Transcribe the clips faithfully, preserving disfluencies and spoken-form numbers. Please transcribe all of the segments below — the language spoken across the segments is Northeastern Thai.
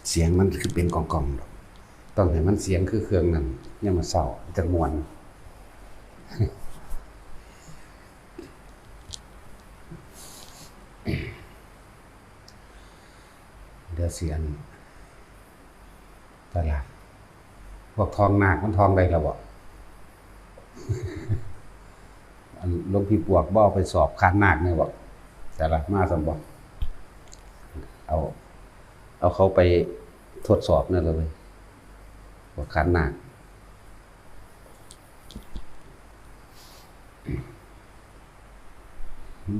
เสียงมันคือเป็นกล่องๆดอก ต้องให้มันเสียงคือเครื่องนั้น ยามมื้อเช้าจั่งม่วน เดี๋ยวสิอัน ตลาด พวกทองนาคมันทองได้แล้วบ่ อันหลวงพี่ปวกบ่เอาไปสอบขานนาคแน่บ่ ตลาดมาซั่นบ่ เอา เอาเขาไปทดสอบแน่เลย พวกขานนาค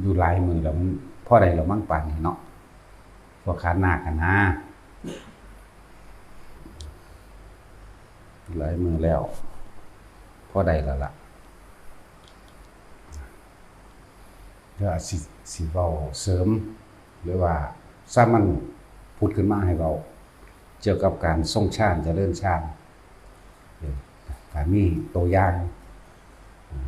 อยู่หลายมื้อแล้ว มันพอได้แล้วมั้งป่านนี้เนาะ พวกขานนาคหั่นนะ หลายมื้อแล้ว พอได้แล้วล่ะ เดี๋ยวอาจสิ สิเว้าเสริม หรือว่าสามัญผุดขึ้นมาให้เว้า เกี่ยวกับการทรงฌาน เจริญฌาน เออ ถ้ามีตัวอย่าง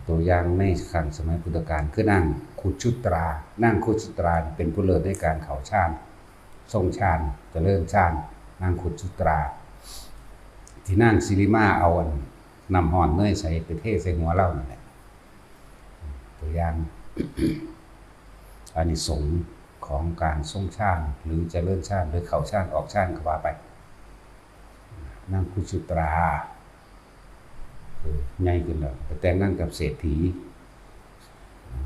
ตัวอย่างในครั้งสมัยพุทธกาล คือนางคุชุตรา นางคุชุตราเป็นผู้เลิศในการเข้าฌาน ทรงฌาน เจริญฌาน นางคุชุตรา ที่นางสิริมาเอาอันน้ำฮ้อนเนยใสไปเทใส่หัวลาวนั่นแหละ ตัวอย่าง อานิสงส์ของการทรงฌาน หรือเจริญฌาน หรือเข้าฌาน ออกฌาน ก็ว่าไป นางคุชุตรา เออ ใหญ่ขึ้นแล้ว ไปแต่งงานกับเศรษฐี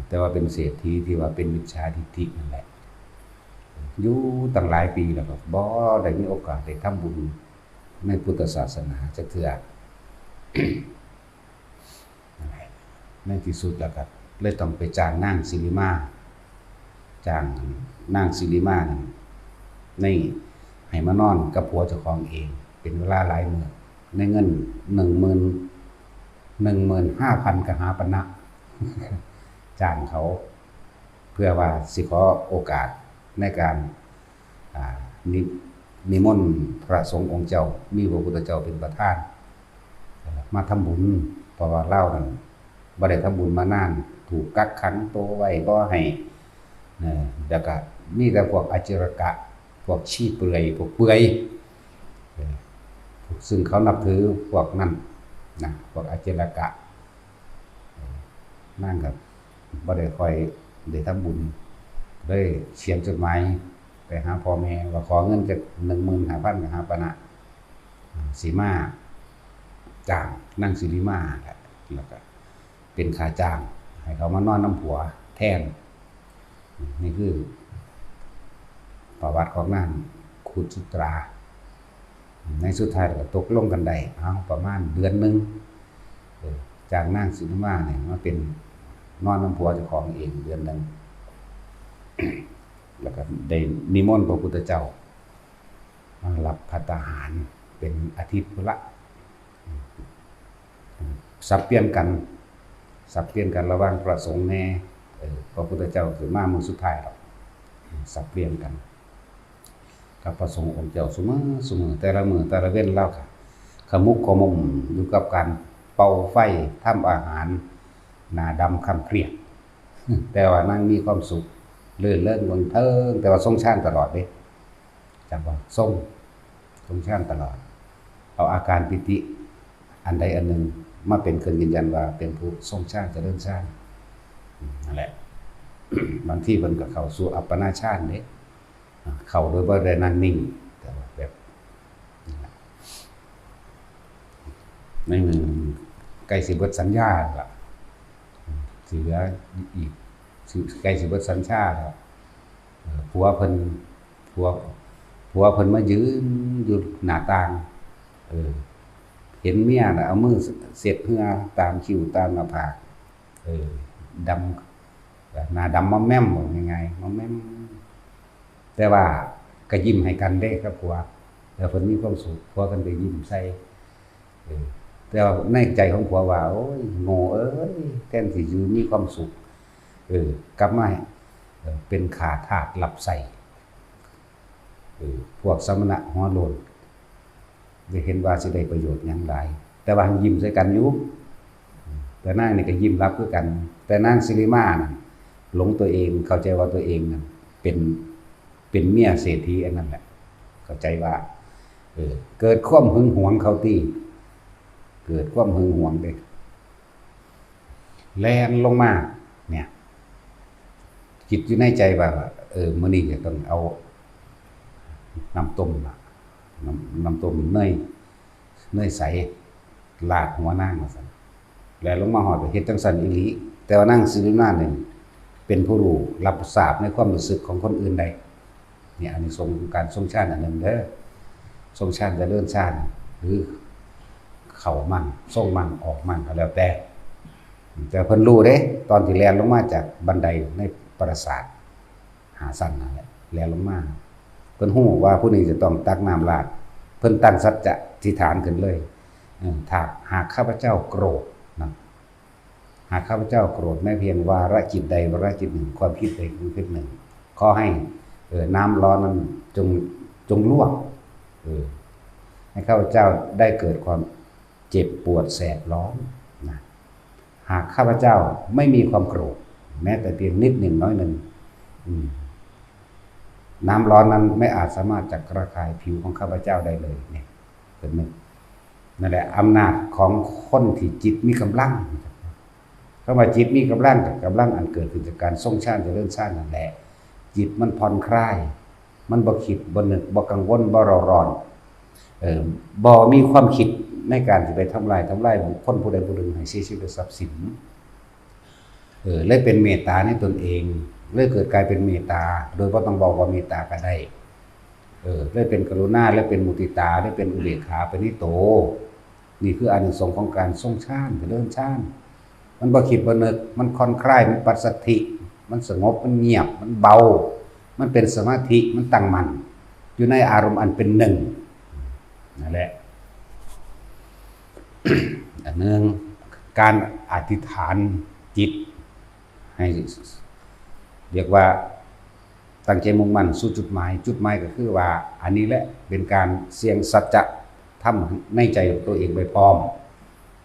แต่ว่าเป็นเศรษฐีที่ว่าเป็นมิจฉาทิฏฐินั่นแหละ อยู่ตั้งหลายปีแล้วก็บ่ได้มีโอกาสได้ทำบุญในพุทธศาสนาจักเทื่อ ในที่สุดแล้วก็เลยต้องไปจ้างนางสิริมา จ้างนางสิริมานั่น ใน ให้มานอนกับผัวเจ้าของเอง เป็นเวลาหลายมื้อ ในเงินหนึ่งหมื่น หนึ่งหมื่นห้าพันกหาปณะ จ้างเขา เพื่อว่าสิขอโอกาสในการ อ่า นิ นิมนต์พระสงฆ์องค์เจ้า มีพระพุทธเจ้าเป็นประธาน มาทำบุญ เพราะว่าลาวนั่นบ่ได้ทำบุญมานาน ถูกกักขังตัวไว้บ่ให้ เอ่อ แล้วก็มีแต่พวกอจิรกะ พวกชีเปลือย พวกเปื่อย เอ่อ ซึ่งเขานับถือพวกนั้นนะ พวกอจิรกะ เอ่อ นางก็บ่ได้ค่อยได้ทำบุญ เลยเขียนจดหมายไปหาพ่อแม่ว่าขอเงินจักหนึ่งหมื่นห้าพันกหาปณะ สิมาจ้างนางสิริมาแหละ แล้วก็เป็นค่าจ้างให้เขามานอนนำผัวแทน นี่คือประวัติของนางคุชุตรา ในสุดท้ายก็ตกลงกันได้ เอาประมาณเดือนหนึ่ง เออ จ้างนางสิริมาเนี่ยมาเป็นนอนนำผัวเจ้าของเองเดือนหนึ่ง แล้วก็ได้นิมนต์พระพุทธเจ้ามารับภัตตาหารเป็นอาทิตย์พุ้นละ สับเปลี่ยนกัน สับเปลี่ยนกันระหว่างพระสงฆ์แน่ เออ พระพุทธเจ้าขึ้นมามื้อสุดท้ายแล้ว สับเปลี่ยนกัน กับพระสงฆ์องค์เจ้าซุมื้อซุมื้อ แต่ละมื้อแต่ละเว็นลาวก็ขมุกขมุมอยู่กับการเป่าไฟ ทำอาหาร หน้าดำคล้ำเครียด แต่ว่านางมีความสุข รื่นเริงบันเทิง แต่ว่าทรงฌานตลอดเด้ จำบ่ ทรง ทรงฌานตลอด เอาอาการปิติอันใดอันหนึ่งมาเป็นเครื่องยืนยันว่าเป็นผู้ทรงฌาน เจริญฌาน อืม นั่นแหละ บางทีเพิ่นก็เข้าสู่อัปปนาฌานเด้ เข้าโดยบ่ได้นั่งนิ่ง แต่ว่าแบบ ในมือใกล้สิเบิดสัญญาละ สิเหลืออีก สิ ใกล้สิเบิดสัญญาแล้ว เออ ผัวเพิ่น ผัว ผัวเพิ่นมายืนอยู่หน้าต่าง เออ เห็นเมียน่ะเอามือเช็ดเหงื่อตามคิ้วตามหน้าผาก เออ ดำ หน้าดำมอมแมม บอกง่ายๆ มอมแมม แต่ว่าก็ยิ้มให้กันเด้กับผัว แล้วเพิ่นมีความสุข ผัวเพิ่นก็ยิ้มใส่ เออ แต่ว่าในใจของผัวว่า โอ้ย โง่เอ้ย แทนที่สิมีความสุข เออ กลับมา เออ เป็นข้าทาสรับใช้ เออ พวกสมณะหัวโล้น ได้เห็นว่าสิได้ประโยชน์หยังหลาย แต่ว่าหั้นยิ้มใส่กันอยู่ แต่นางนี่ก็ยิ้มรับคือกัน แต่นางสิริมานั่นหลงตัวเอง เข้าใจว่าตัวเองนั่นเป็น เป็นเมียเศรษฐีอันนั้นแหละ เข้าใจว่า เออ เกิดความหึงหวงเขาตี้ เกิดความหึงหวงเด้ แล่นลงมา เนี่ย คิดอยู่ในใจว่า เออ มื้อนี้จะต้องเอาน้ำต้มล่ะ น้ำ น้ำต้มเนย เนยใส ราดหัวนางว่าซั่น แล้วลงมาฮอดก็เฮ็ดจั่งซั้นอีหลี แต่ว่านางสิริมาเนี่ยเป็นผู้รู้รับทราบในความรู้สึกของคนอื่นได้ เนี่ย อันนี้ทรง การทรงฌานอันหนึ่งเด้อ ทรงฌานเจริญฌาน หรือเข้ามั่ง ทรงมั่ง ออกมั่งก็แล้วแต่ แต่เพิ่นรู้เด้ ตอนที่แล่นลงมาจากบันไดในปราสาทห้าชั้นนั่นแหละ แล่นลงมา เพิ่นรู้ว่าผู้นี้จะต้องตักน้ำราด เพิ่นตั้งสัจจะอธิษฐานขึ้นเลย เออ ถ้าหากข้าพเจ้าโกรธนะ หากข้าพเจ้าโกรธแม้เพียงวาระจิตใดวาระจิตหนึ่ง ความคิดใดความคิดหนึ่ง ขอให้ เออ น้ำร้อนนั้นจง จงลวก เออ ให้ข้าพเจ้าได้เกิดความเจ็บปวดแสบร้อนนะ หากข้าพเจ้าไม่มีความโกรธ แม้แต่เพียงนิดหนึ่งน้อยหนึ่ง อืม น้ำร้อนนั้นไม่อาจสามารถจะระคายผิวของข้าพเจ้าได้เลย เนี่ย เป็นหนึ่ง นั่นแหละ อำนาจของคนที่จิตมีกำลัง คำว่าจิตมีกำลัง กับกำลังอันเกิดขึ้นจากการทรงฌานเจริญฌานนั่นแหละ จิตมันผ่อนคลาย มันบ่คิด บ่นึก บ่กังวล บ่เร่าร้อน เออ บ่มีความคิดในการที่ไปทำลาย ทำลายบุคคลผู้ใดผู้หนึ่งให้เสียชีวิตและทรัพย์สิน เออ เลยเป็นเมตตาในตนเอง เลยเกิดกลายเป็นเมตตา โดยบ่ต้องบอกว่าเมตตาก็ได้ เออ เลยเป็นกรุณา เลยเป็นมุติตา เลยเป็นอุเบกขาไปในโต นี่คืออานิสงส์ของการทรงฌาน เจริญฌาน มันบ่คิดบ่นึก มันผ่อนคลาย มันปัสสัทธิ มันสงบ มันเงียบ มันเบา มันเป็นสมาธิ มันตั้งมั่น อยู่ในอารมณ์อันเป็นหนึ่ง นั่นแหละ อันหนึ่ง การอธิษฐานจิต ให้ เรียกว่าตั้งใจมุ่งมั่นสู่จุดหมาย จุดหมายก็คือว่า อันนี้แหละเป็นการเสี่ยงสัจจะธรรมในใจของตัวเองไปพร้อม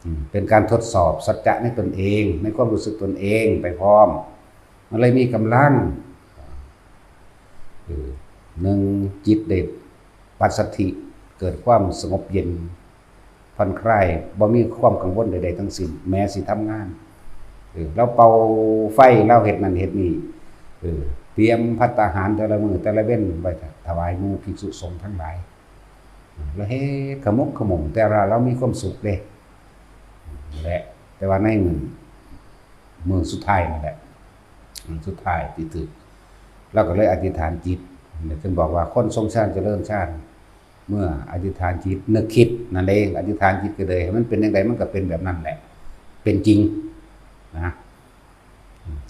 อืม เป็นการทดสอบสัจจะในตนเอง ในความรู้สึกตนเองไปพร้อม มันเลยมีกำลัง เออ หนึ่ง จิตได้ปัสสัทธิ เกิดความสงบเย็น ผ่อนคลาย บ่มีความกังวลใดๆทั้งสิ้น แม้สิทำงาน เออ ลาวเป่าไฟ ลาวเฮ็ดนั่นเฮ็ดนี่ เออ เตรียมภัตตาหารแต่ละมื้อแต่ละเว็นไว้ถวายหมู่ภิกษุสงฆ์ทั้งหลาย ลาวเฮ็ดขมุกขมุม แต่ว่าลาวมีความสุขเด้ และ แต่ว่าในมื้อ มื้อสุดท้ายนั่นแหละ มื้อสุดท้ายที่ถืก ลาวก็เลยอธิษฐานจิต เนี่ย เพิ่นบอกว่าคนทรงฌานเจริญฌาน เมื่ออธิษฐานจิตนึกคิดนั่นเอง อธิษฐานจิตก็เลยให้มันเป็นจั่งใดมันก็เป็นแบบนั้นแหละ เป็นจริงนะ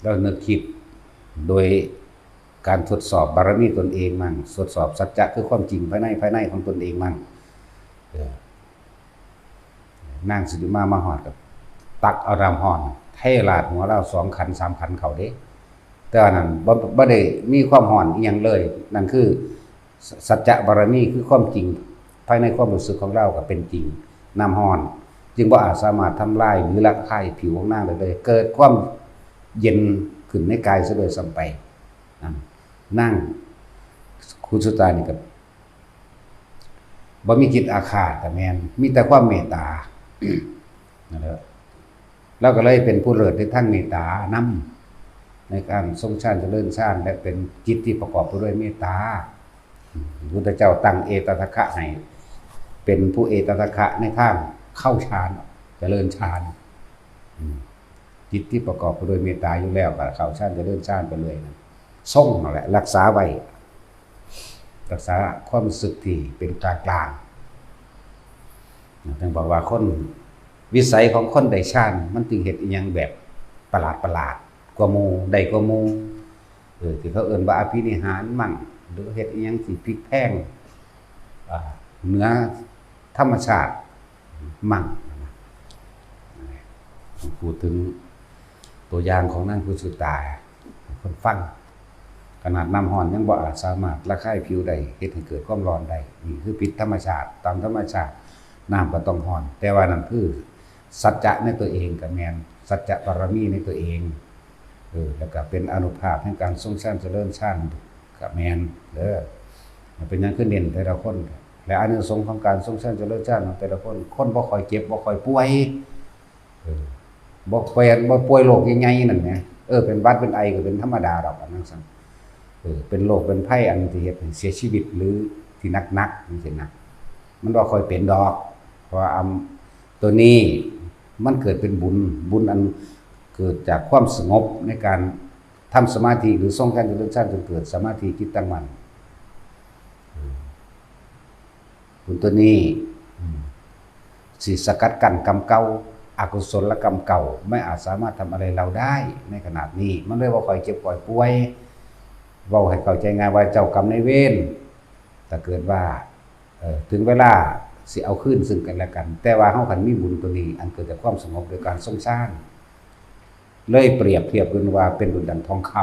แล้วนึกคิดโดยการทดสอบบารมีตนเองมั่ง ทดสอบสัจจะคือความจริงภายใน ภายในของตนเองมั่ง เออ นางสิริมามาฮอดก็ตักเอาน้ำร้อนเทราดหัวลาวสองขันสามขันเข้าเด้ แต่ว่านั้นบ่ บ่ได้มีความร้อนอิหยังเลย นั่นคือสัจจะบารมี คือความจริงภายในความรู้สึกของลาวก็เป็นจริง น้ำร้อนจึงบ่อาจสามารถทำลายหรือระคายผิวของนางได้เลย เกิดความเย็นขึ้นในกายซะด้วยซ้ำไป นั่น นางคุณสุตานี่ก็ บ่มีจิตอาฆาตก็แม่น มีแต่ความเมตตา นั่นแหละ ลาวก็เลยเป็นผู้เลิศในทางเมตตานำ ในการทรงฌานเจริญฌาน และเป็นจิตที่ประกอบไปด้วยเมตตา พุทธเจ้าตั้งเอตทัคคะให้ เป็นผู้เอตทัคคะในทางเข้าฌาน เจริญฌาน อืม จิตที่ประกอบไปด้วยเมตตาอยู่แล้วก็เข้าฌานเจริญฌานไปเลยนะ ทรงนั่นแหละ รักษาไว้ รักษาความรู้สึกที่เป็นกลางๆ ถึงบอกว่าคน วิสัยของคนได้ฌาน มันจึงเฮ็ดอิหยังแบบประหลาดๆ กว่าหมู่ ได้กว่าหมู่ เออ ที่เขาเอิ้นว่าอภินิหารมั่ง หรือเฮ็ดอิหยังที่พลิกแพลง อ่า เหนือธรรมชาติมั่ง พูดถึงตัวอย่างของนางกุสุตา คนฟัง ขนาดน้ำร้อนยังบ่อาจสามารถระคายผิวได้ เฮ็ดให้เกิดความร้อนได้ นี่คือผิดธรรมชาติ ตามธรรมชาติ น้ำก็ต้องร้อน แต่ว่านั่นคือสัจจะในตัวเองก็แม่น สัจจะบารมีในตัวเอง เออ แล้วก็เป็นอานุภาพแห่งการทรงฌานเจริญฌานก็แม่นเด้อ มันเป็นหยังคือเน้นแต่ละคน และอานิสงส์ของการทรงฌานเจริญฌานของแต่ละคน คนบ่ค่อยเจ็บ บ่ค่อยป่วย เออ บ่ป่วย บ่ป่วยโรคใหญ่ๆนั่นแหม เออ เป็นหวัดเป็นไอก็เป็นธรรมดาดอก อันนั้นซั่น เออ เป็นโรคเป็นภัยอันที่เฮ็ดให้เสียชีวิตหรือที่หนักๆจังซี้นะ มันบ่ค่อยเป็นดอก เพราะว่าอำ ตัวนี้มันเกิดเป็นบุญ บุญอันเกิดจากความสงบในการทำสมาธิ หรือทรงฌานเจริญฌานจนเกิดสมาธิจิตตั้งมั่น บุญตัวนี้ อืม สิสกัดกั้นกรรมเก่า อกุศลกรรมเก่า ไม่อาจสามารถทำอะไรเราได้ในขณะนี้ มันเลยบ่ค่อยเจ็บค่อยป่วย เว้าให้เข้าใจง่ายว่าเจ้ากรรมนายเวร ถ้าเกิดว่า เอ่อ ถึงเวลาสิเอาคืนซึ่งกันและกัน แต่ว่าเฮาคันมีบุญตัวนี้ อันเกิดจากความสงบโดยการทรงฌาน เลยเปรียบเทียบกันว่าเป็นดุจดังทองค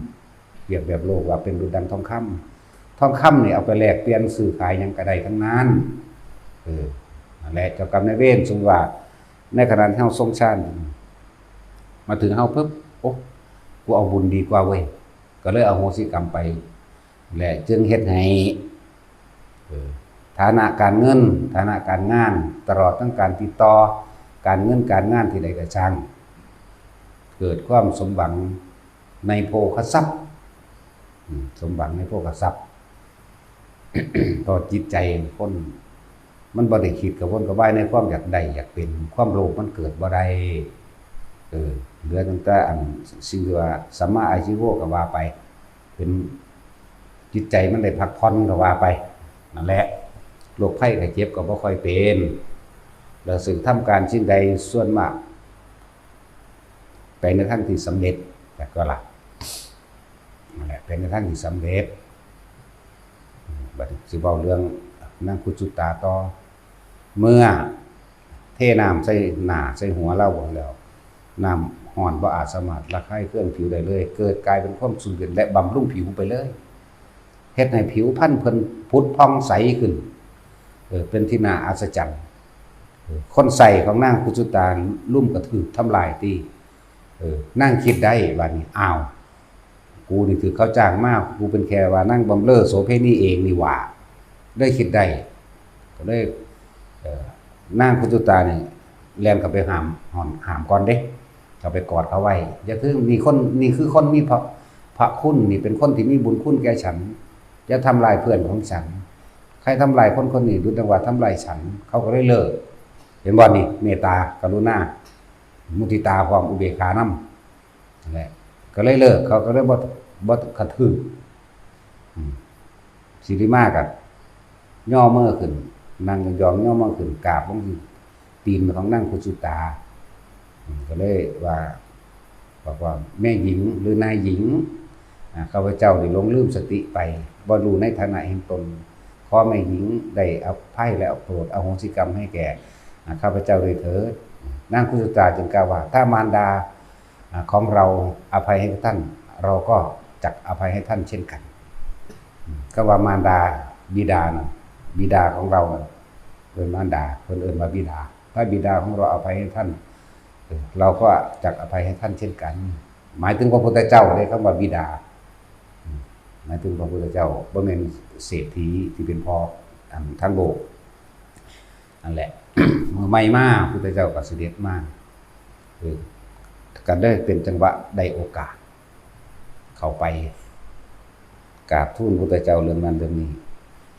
ำ เปรียบแบบโลกว่าเป็นดุจดังทองคำ ทองคำนี่เอาไปแลกเปลี่ยนซื้อขายหยังก็ได้ทั้งนั้น เออ นั่นแหละ เจ้ากรรมนายเวร สมมุติว่าในขณะที่เฮาทรงฌาน มาถึงเฮาปุ๊บ โอ้ กูเอาบุญดีกว่าเว้ย ก็เลยอโหสิกรรมไป และจึงเฮ็ดให้ เออ ฐานะการเงิน ฐานะการงาน ตลอดทั้งการติดต่อ การเงินการงานที่ใดก็ช่าง เกิดความสมหวังในโภคทรัพย์ อืม สมหวังในโภคทรัพย์ เพราะจิตใจคน มันบ่ได้คิดกระวนกระวายในความอยากได้อยากเป็น ความโลภมันเกิดบ่ได้ เออ เหลือตั้งแต่อันสิ่งที่ว่าสัมมาอาชีโวก็ว่าไป เป็นจิตใจมันได้พักผ่อนก็ว่าไป นั่นแหละ โรคภัยไข้เจ็บก็บ่ค่อยเป็น แล้วซึ่งทำการสิ่งใดส่วนมาก ไปในทางที่สำเร็จ แต่ก็ละ นั่นแหละ ไปในทางที่สำเร็จ อืม บัดนี้สิเว้าเรื่องนางคุจุตาต่อ เมื่อเทน้ำใส่หน้าใส่หัวลาวแล้ว น้ำร้อนบ่อาจสามารถระคายเคืองผิวได้เลย เกิดกลายเป็นความชุ่มเย็นและบำรุงผิวไปเลย เฮ็ดให้ผิวพรรณเพิ่นผุดผ่องใสขึ้น เออ เป็นที่น่าอัศจรรย์ เออ คนใส่ของนางคุจุตาลุ่มกระทืบทำลายติ เออ นางคิดได้ บัดนี้ อ้าว กูนี่ถืกเขาจ้างมา กูเป็นแค่ว่านางบำเรอโสเภณีเองนี่หว่า ได้คิดได้ ก็เลย เอ่อ นางคุจุตานี่แล่นเข้าไปห้าม ห้าม ห้ามก่อนเด้ เข้าไปกอดเขาไว้ อย่าคือ นี่คน นี่คือคนมีพระ พระคุณ นี่เป็นคนที่มีบุญคุณแก่ฉัน อย่าทำลายเพื่อนของฉัน ใครทำลายคนคนนี้ ดุจดังว่าทำลายฉัน เขาก็เลยเลิก เห็นบ่นี่ เมตตากรุณา มุทิตา ความอุเบกขานำ นั่นแหละ ก็เลยเลิก เขาก็เลยบ่ บ่กระทืบ อืม สิริมาก็ย่อมือขึ้น นั่งยองๆย่อมือขึ้น กราบลงที่ตีนของนางคุจุตา อืม ก็เลยว่า บอกว่า แม่หญิงหรือนายหญิง อ่า ข้าพเจ้าได้หลงลืมสติไป บ่รู้ในฐานะแห่งตน ขอแม่หญิงได้อภัยและโปรดอโหสิกรรมให้แก่ อ่า ข้าพเจ้าด้วยเถิด นางคุจุตาจึงกล่าวว่า ถ้ามารดา อ่า ของเราอภัยให้ท่าน เราก็จักอภัยให้ท่านเช่นกัน อืม คำว่ามารดา บิดานะ บิดาของเรานะ เป็นมารดา เพิ่นเอิ้นว่าบิดา ถ้าบิดาของเราอภัยให้ท่าน เออ เราก็จักอภัยให้ท่านเช่นกัน หมายถึงพระพุทธเจ้าเด้ คำว่าบิดา อืม หมายถึงพระพุทธเจ้า บ่แม่นเศรษฐีที่เป็นพ่อ อัน ทั้งโลก นั่นแหละ เมื่อใหม่มา พุทธเจ้าก็เสด็จมา เออ ก็ได้เป็นจังหวะได้โอกาส เข้าไปกราบทูลพุทธเจ้าเรื่องนั้นเรื่องนี้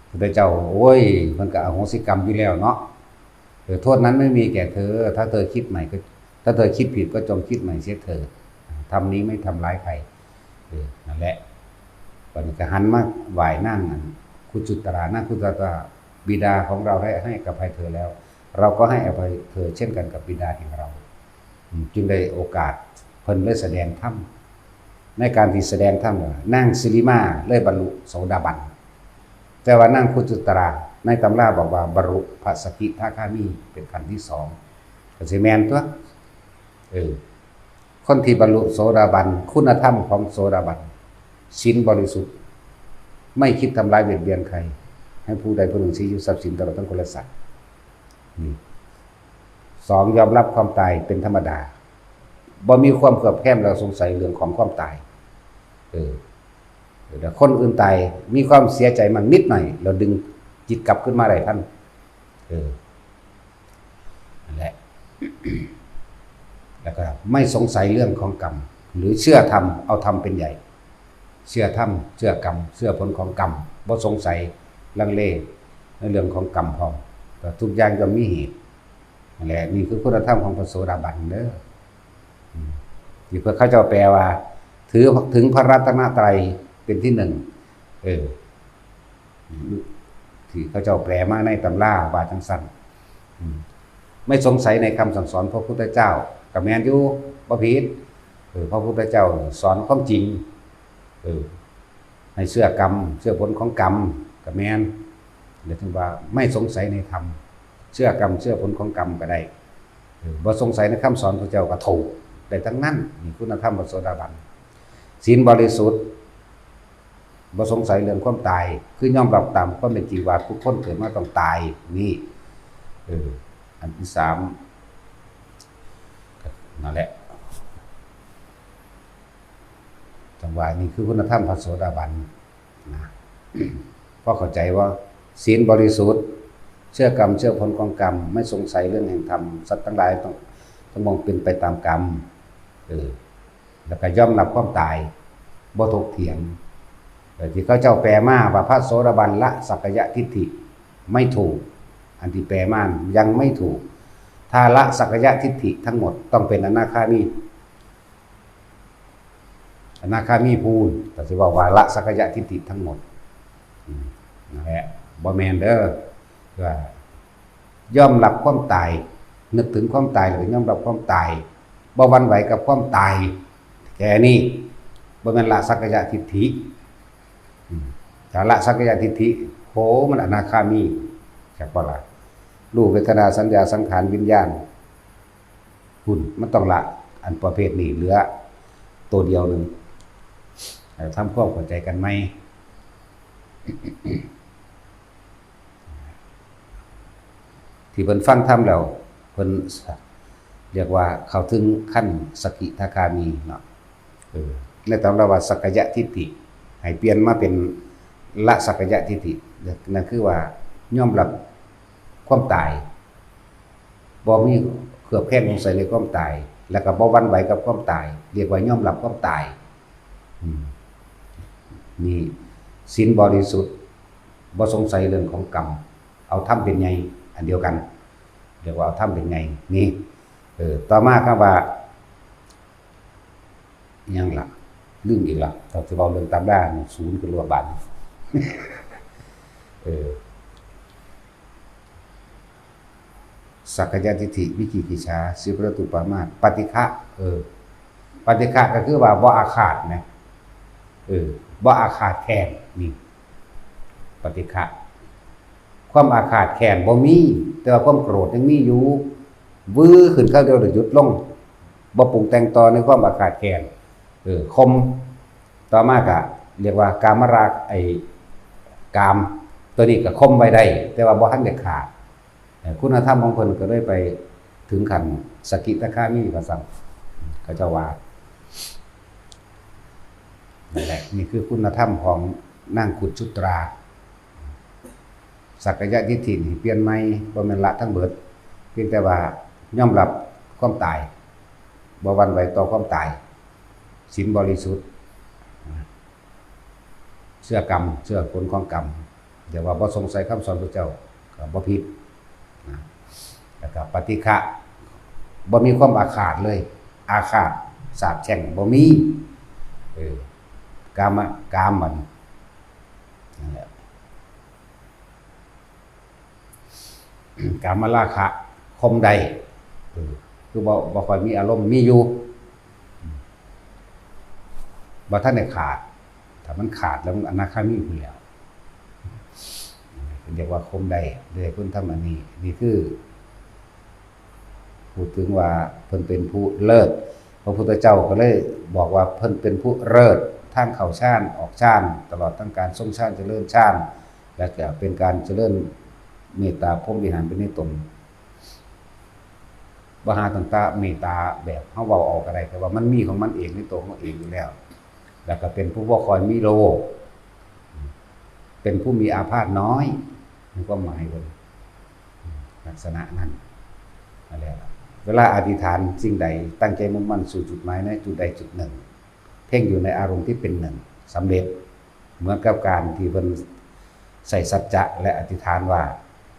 พุทธเจ้า โอ้ย มันก็อโหสิกรรมอยู่แล้วเนาะ เออ โทษนั้นไม่มีแก่เธอ ถ้าเธอคิดใหม่ก็ ถ้าเธอคิดผิดก็จงคิดใหม่เสียเถิด ธรรมนี้ไม่ทำร้ายใคร เออ นั่นแหละ บัดนี้ก็หันมาไหว้นางอัน คุจุตรา นางคุจุตรา บิดาของเราได้ให้อภัยเธอแล้ว เราก็ให้อภัยเธอเช่นกันกับบิดาแห่งเรา อืม จึงได้โอกาสเพิ่นเลยแสดงธรรม ในการที่แสดงธรรม นางสิริมาเลยบรรลุโสดาบัน แต่ว่านางคุจุตรา ในตำราบอกว่าบรรลุพระสกิทาคามีเป็นขั้นที่สอง ก็สิแม่นตัว เออ คนที่บรรลุโสดาบัน คุณธรรมของโสดาบัน ศีลบริสุทธิ์ ไม่คิดทำร้ายเบียดเบียนใคร ให้ผู้ใดผู้หนึ่งเสียชีวิตทรัพย์สินตลอดทั้งคนและสัตว์ นี่ สอง ยอมรับความตายเป็นธรรมดา บ่มีความเคลือบแคลงและสงสัยเรื่องของความตาย เออ แต่คนอื่นตาย มีความเสียใจมั่งนิดหน่อย เราดึง จิตกลับขึ้นมาได้ทัน เออ นั่นแหละ แล้วก็ไม่สงสัยเรื่องของกรรม หรือเชื่อธรรม เอาธรรมเป็นใหญ่ เชื่อธรรม เชื่อกรรม เชื่อผลของกรรม บ่สงสัยลังเลในเรื่องของกรรมพร้อม ก็ทุกอย่างย่อมมีเหตุ นั่นแหละ นี่คือคุณธรรมของพระโสดาบันเด้อ อืม ที่เพิ่นเขาเจ้าแปลว่า ถือ ถึงพระรัตนตรัยเป็นที่หนึ่ง เออ ที่เขาเจ้าแปลมาในตำราว่าจั่งซั้น อืม ไม่สงสัยในคำสั่งสอนพระพุทธเจ้า ก็แม่นอยู่ บ่ผิด เออ พระพุทธเจ้าสอนความจริง เออ ให้เชื่อกรรม เชื่อผลของกรรม ก็แม่น เดี๋ยวถึงว่าไม่สงสัยในธรรม เชื่อกรรม เชื่อผลของกรรมก็ได้ เออ บ่สงสัยในคำสอนพระเจ้าก็ถูก ได้ทั้งนั้น นี่คุณธรรมพระโสดาบัน ศีลบริสุทธิ์ บ่สงสัยเรื่องความตาย คือยอมรับตามความเป็นจริงว่าทุกคนเกิดมาต้องตาย นี่ เออ อันที่สาม นั่นแหละ จังว่านี่คือคุณธรรมพระโสดาบันนะ พอเข้าใจว่า ศีลบริสุทธิ์ เชื่อกรรม เชื่อผลของกรรม ไม่สงสัยเรื่องแห่งธรรม สัตว์ทั้งหลายต้อง ต้องมองเป็นไปตามกรรม เออ แล้วก็ยอมรับความตาย บ่ถกเถียง เออ ที่เขาเจ้าแปลมาว่าพระโสดาบันละสักกายทิฏฐิ ไม่ถูก อันที่แปลมายังไม่ถูก ถ้าละสักกายทิฏฐิทั้งหมดต้องเป็นอนาคามี อนาคามีพู้น ก็สิเว้าว่าละสักกายทิฏฐิทั้งหมด อืม นั่นแหละ บ่แม่นเด้อ ว่ายอมรับความตาย นึกถึงความตายแล้วก็ยอมรับความตาย บ่หวั่นไหวกับความตาย แค่นี้ บ่แม่นละสักกายทิฏฐิ อืม ถ้าละสักกายทิฏฐิ โห มันอนาคามี จักบ่ล่ะ รูป เวทนา สัญญา สังขาร วิญญาณ พุ้น มันต้องละ อันประเภทนี้เหลือตัวเดียวหนึ่ง เอ่อ ทำความเข้าใจกันใหม่ ที่เพิ่นฟังธรรมแล้ว เพิ่นเรียกว่าเข้าถึงขั้นสกิทาคามีเนาะ เออ ในตำราว่าสักกายทิฏฐิ ให้เปลี่ยนมาเป็นละสักกายทิฏฐิ นั่นคือว่ายอมรับความตาย บ่มีเคลือบแคลงสงสัยในความตาย แล้วก็บ่หวั่นไหวกับความตาย เรียกว่ายอมรับความตาย อืม นี่ศีลบริสุทธิ์ บ่สงสัยเรื่องของกรรม เอาธรรมเป็นใหญ่ อันเดียวกัน เรียกว่าเอาธรรมเป็นใหญ่ นี่ เออ ต่อมาคำว่า อิหยังล่ะ ลืมอีกละ ถ้าสิเว้าเรื่องตำรานี่ ศูนย์ขึ้นรวดบาดนี้ เออ สักกายทิฏฐิ วิจิกิจฉา สีลัพพตปรามาส ปฏิฆะ เออ ปฏิฆะก็คือว่าบ่อาฆาตนะ เออ บ่อาฆาตแค้น นี่ ปฏิฆะ ความอาฆาตแค้นบ่มี แต่ว่าความโกรธยังมีอยู่ วื้อขึ้นคราวเดียวแล้วหยุดลง บ่ปรุงแต่งต่อในความอาฆาตแค้น เออ ข่ม ต่อมาก็เรียกว่ากามราคะ ไอ้ กาม ตัวนี้ก็ข่มไว้ได้ แต่ว่าบ่ทันได้ขาด เอ่อ คุณธรรมของเพิ่นก็เลยไปถึงขั้นสกิทาคามีว่าซั่น เขาเจ้าว่า นั่นแหละ นี่คือคุณธรรมของนางคุดชุตรา สักกายทิฏฐินี่เปลี่ยนใหม่ บ่แม่นละทั้งเบิด เพียงแต่ว่ายอมรับความตาย บ่หวั่นไหวต่อความตาย ศีลบริสุทธิ์ เชื่อกรรม เชื่อผลของกรรม แต่ว่าบ่สงสัยคำสอนพระเจ้า ก็บ่ผิดนะ แล้วก็ปฏิฆะ บ่มีความอาฆาตเลย อาฆาตสาปแช่งบ่มี เออ กามะ กามมัน นั่นแหละ กามราคะ ข่มได้ เออ คือบ่ บ่ค่อยมีอารมณ์ มีอยู่ บ่ทันได้ขาด ถ้ามันขาดแล้วมันอนาคามีพู้นแหล้ว เรียกว่าข่มได้ เรียกคุณธรรมอันนี้ นี่คือ พูดถึงว่าเพิ่นเป็นผู้เลิศ พระพุทธเจ้าก็เลยบอกว่าเพิ่นเป็นผู้เลิศ ทั้งเข้าฌาน ออกฌาน ตลอดทั้งการทรงฌาน เจริญฌาน และก็เป็นการเจริญเมตตาพรหมวิหารเป็นในตน บ่หาตั้งแต่เมตตาแบบเฮาเว้าเอาก็ได้ แต่ว่ามันมีของมันเองในตัวของเองอยู่แล้ว แล้วก็เป็นผู้บ่ค่อยมีโลภ เป็นผู้มีอาพาธน้อย มีความหมายเพิ่น ลักษณะนั้น นั่นแหละ เวลาอธิษฐานสิ่งใด ตั้งใจมุ่งมั่นสู่จุดหมายในจุดใดจุดหนึ่ง เพ่งอยู่ในอารมณ์ที่เป็นหนึ่ง สำเร็จ เหมือนกับการที่เพิ่นใส่สัจจะและอธิษฐานว่า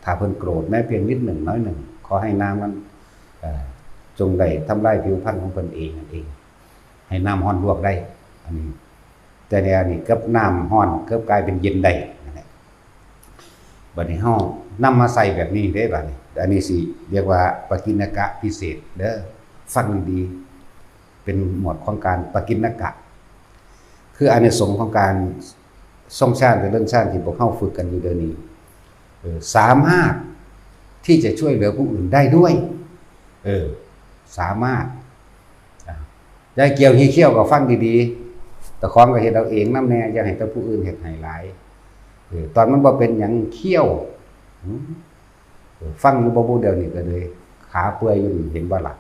ถ้าเพิ่นโกรธแม้เพียงนิดหนึ่งน้อยหนึ่ง ขอให้น้ำมัน เอ่อ จงได้ทำลายผิวพรรณของเพิ่นเองนั่นเอง ให้น้ำร้อนลวกได้ อันนี้ แต่ในอันนี้กับน้ำร้อนกลับกลายเป็นเย็นได้นั่นแหละ บัดนี้เฮานำมาใส่แบบนี้เด้บัดนี้ อันนี้สิเรียกว่าปกิณกะพิเศษเด้อ ฟังดีๆ เป็นหมวดของการปกิณกะ คืออานิสงส์ของการทรงฌานเจริญฌานที่พวกเฮาฝึกกันอยู่เดี๋ยวนี้ เออ สามารถที่จะช่วยเหลือผู้อื่นได้ด้วย เออ สามารถ อ่ะ ยายเกี่ยวหีเขี้ยวก็ฟังดีๆ เจ้าของก็เฮ็ดเอาเองนำแน่ อย่าให้แต่ผู้อื่นเฮ็ดให้หลาย เออ ตอนมันบ่เป็นหยังเขี้ยว อืม เออ ฟังอยู่บ่บูเดียวนี่ก็เลย ขาเปื่อยอยู่นี่ เห็นบ่ล่ะ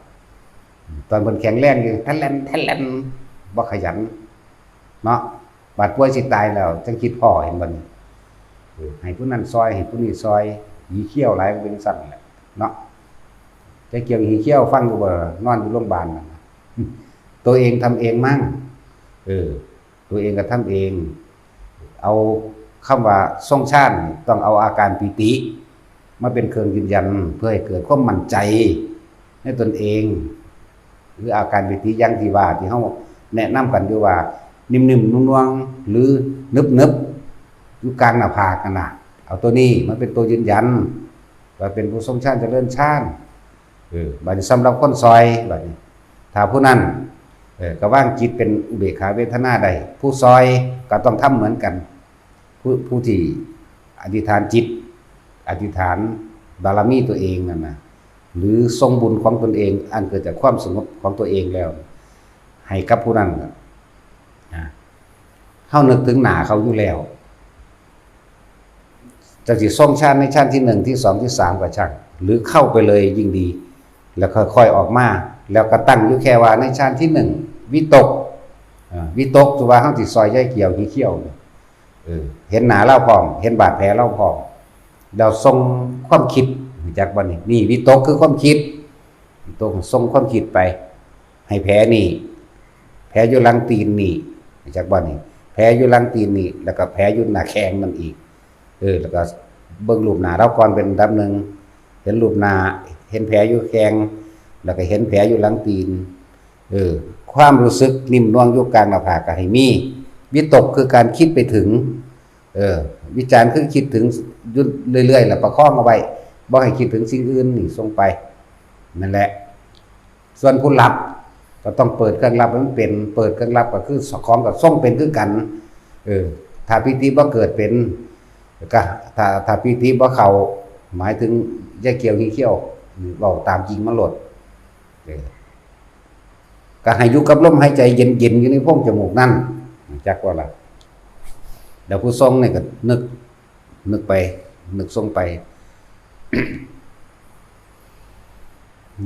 ตอนเพิ่นแข็งแรงอยู่ ทะแลนทะแลน บ่ขยัน เนาะ บาดป่วยสิตายแล้ว จังคิดพ้อ เห็นบ่นี่ เออ ให้ผู้นั้นซอย ให้ผู้นี้ซอย หีเขี้ยวหลาย มันเป็นจั่งซั้นแหละ เนาะ ยายเกี่ยวหีเขี้ยว ฟังอยู่บ่ นอนอยู่โรงพยาบาลนั่นน่ะ ตัวเองทำเองมั้ง เออ ตัวเองก็ทำเอง เอาคำว่าทรงฌาน ต้องเอาอาการปีติ มาเป็นเครื่องยืนยัน เพื่อให้เกิดความมั่นใจในตนเอง หรืออาการปีติอย่างที่ว่า ที่เฮาแนะนำกันอยู่ว่า นิ่มๆ นุ่มๆ หรือนึบๆ อยู่กลางหน้าผากนั่นน่ะ เอาตัวนี้มาเป็นตัวยืนยัน ว่าเป็นผู้ทรงฌานเจริญฌาน เออ บัดนี้สำหรับคนซอย บัดนี้ ถ้าผู้นั้น เออ ก็วางจิตเป็นอุเบกขาเวทนาได้ ผู้ซอยก็ต้องทำเหมือนกัน ผู้ ผู้ที่อธิษฐานจิต อธิษฐานบารมีตัวเองนั่นน่ะ หรือส่งบุญของตนเอง อันเกิดจากความสงบของตัวเองแล้ว ให้กับผู้นั้นน่ะ อ่ะ เฮานึกถึงหน้าเขาอยู่แล้ว จะสิทรงฌานในฌานที่หนึ่ง ที่สอง ที่สาม ก็ช่าง หรือเข้าไปเลยยิ่งดี แล้วค่อยๆ ออกมา แล้วก็ตั้งอยู่แค่ว่าในฌานที่หนึ่ง วิตก อ่า วิตก คือว่าเฮาสิซอยยายเกี่ยวหีเขี้ยวเนี่ย เออ เห็นหน้าลาวพร้อม เห็นบาดแผลลาวพร้อม แล้วส่งความคิด รู้จักบ่นี่ นี่วิตกคือความคิด วิตกส่งความคิดไป ให้แผลนี่ แผลอยู่หลังตีนนี่ รู้จักบ่นี่ แผลอยู่หลังตีนนี่ แล้วก็แผลอยู่หน้าแข้งนั่นอีก เออ แล้วก็เบิ่งรูปหน้าลาวก่อนเป็นอันดับหนึ่ง เห็นรูปหน้า เห็นแผลอยู่แข้ง แล้วก็เห็นแผลอยู่หลังตีน เออ ความรู้สึกนิ่มนวลอยู่กลางหน้าผากก็ให้มี วิตกคือการคิดไปถึง เออ วิจารคือคิดถึงอยู่เรื่อยๆ แล้วประคองเอาไว้ บ่ให้คิดถึงสิ่งอื่น นี่ส่งไป นั่นแหละ ส่วนผู้หลับก็ต้องเปิดเครื่องหลับให้มันเป็น เปิดเครื่องหลับก็คือของก็ส่งเป็นคือกัน เออ ถ้าปีติบ่เกิดเป็น ก็ ถ้า ถ้าปีติบ่เข้า หมายถึงยายเกี่ยวหีเขี้ยว เว้าตามจริงมันโลด เออ ก็ให้อยู่กับลมหายใจเย็นๆ อยู่ในโพรงจมูกนั่น จักว่าล่ะ แล้วผู้ทรงนี่ก็นึก นึกไป นึกทรงไป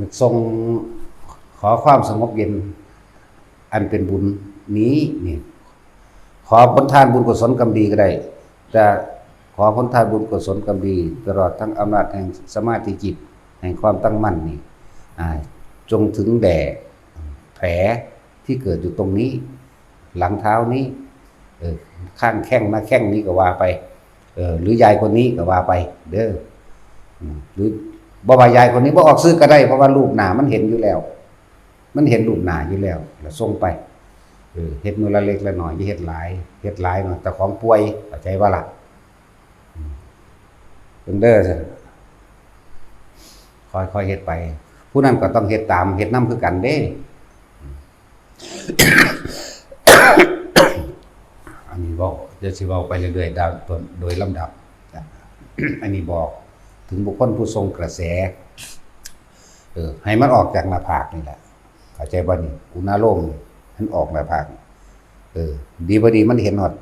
นึกทรง ขอความสงบเย็น อันเป็นบุญนี้นี่ ขอผลทานบุญกุศลกรรมดีก็ได้ จะขอผลทานบุญกุศลกรรมดี ตลอดทั้งอำนาจแห่งสมาธิจิต แห่งความตั้งมั่นนี่ อ่า จงถึงแด่แผลที่เกิดอยู่ตรงนี้ หลังเท้านี้ เออ ข้างแข้งหน้าแข้งนี้ก็ว่าไป เออ หรือยายคนนี้ก็ว่าไป เด้อ อืม หรือบ่ว่ายายคนนี้ บ่ออกชื่อก็ได้ เพราะว่ารูปหน้ามันเห็นอยู่แล้ว มันเห็นรูปหน้าอยู่แล้ว แล้วส่งไป เออ เฮ็ดมื้อละเล็กละน้อย อย่าเฮ็ดหลาย เฮ็ดหลายเนาะ เจ้าของป่วย เข้าใจบ่ล่ะ อืม เบิ่งเด้อ ซั่น ค่อยๆ เฮ็ดไป ผู้นั้นก็ต้องเฮ็ดตาม เฮ็ดนำคือกันเด้ อันนี้เว้า เดี๋ยวสิเว้าไปเรื่อยๆ โดย โดยลำดับ อันนี้บอกถึงบุคคลผู้ทรงกระแส เออ ให้มันออกจากหน้าผากนี่แหละ เข้าใจบ่นี่ อุณาโลมนี่ มันออกหน้าผาก เออ ดีบ่ดีมันเห็นฮอด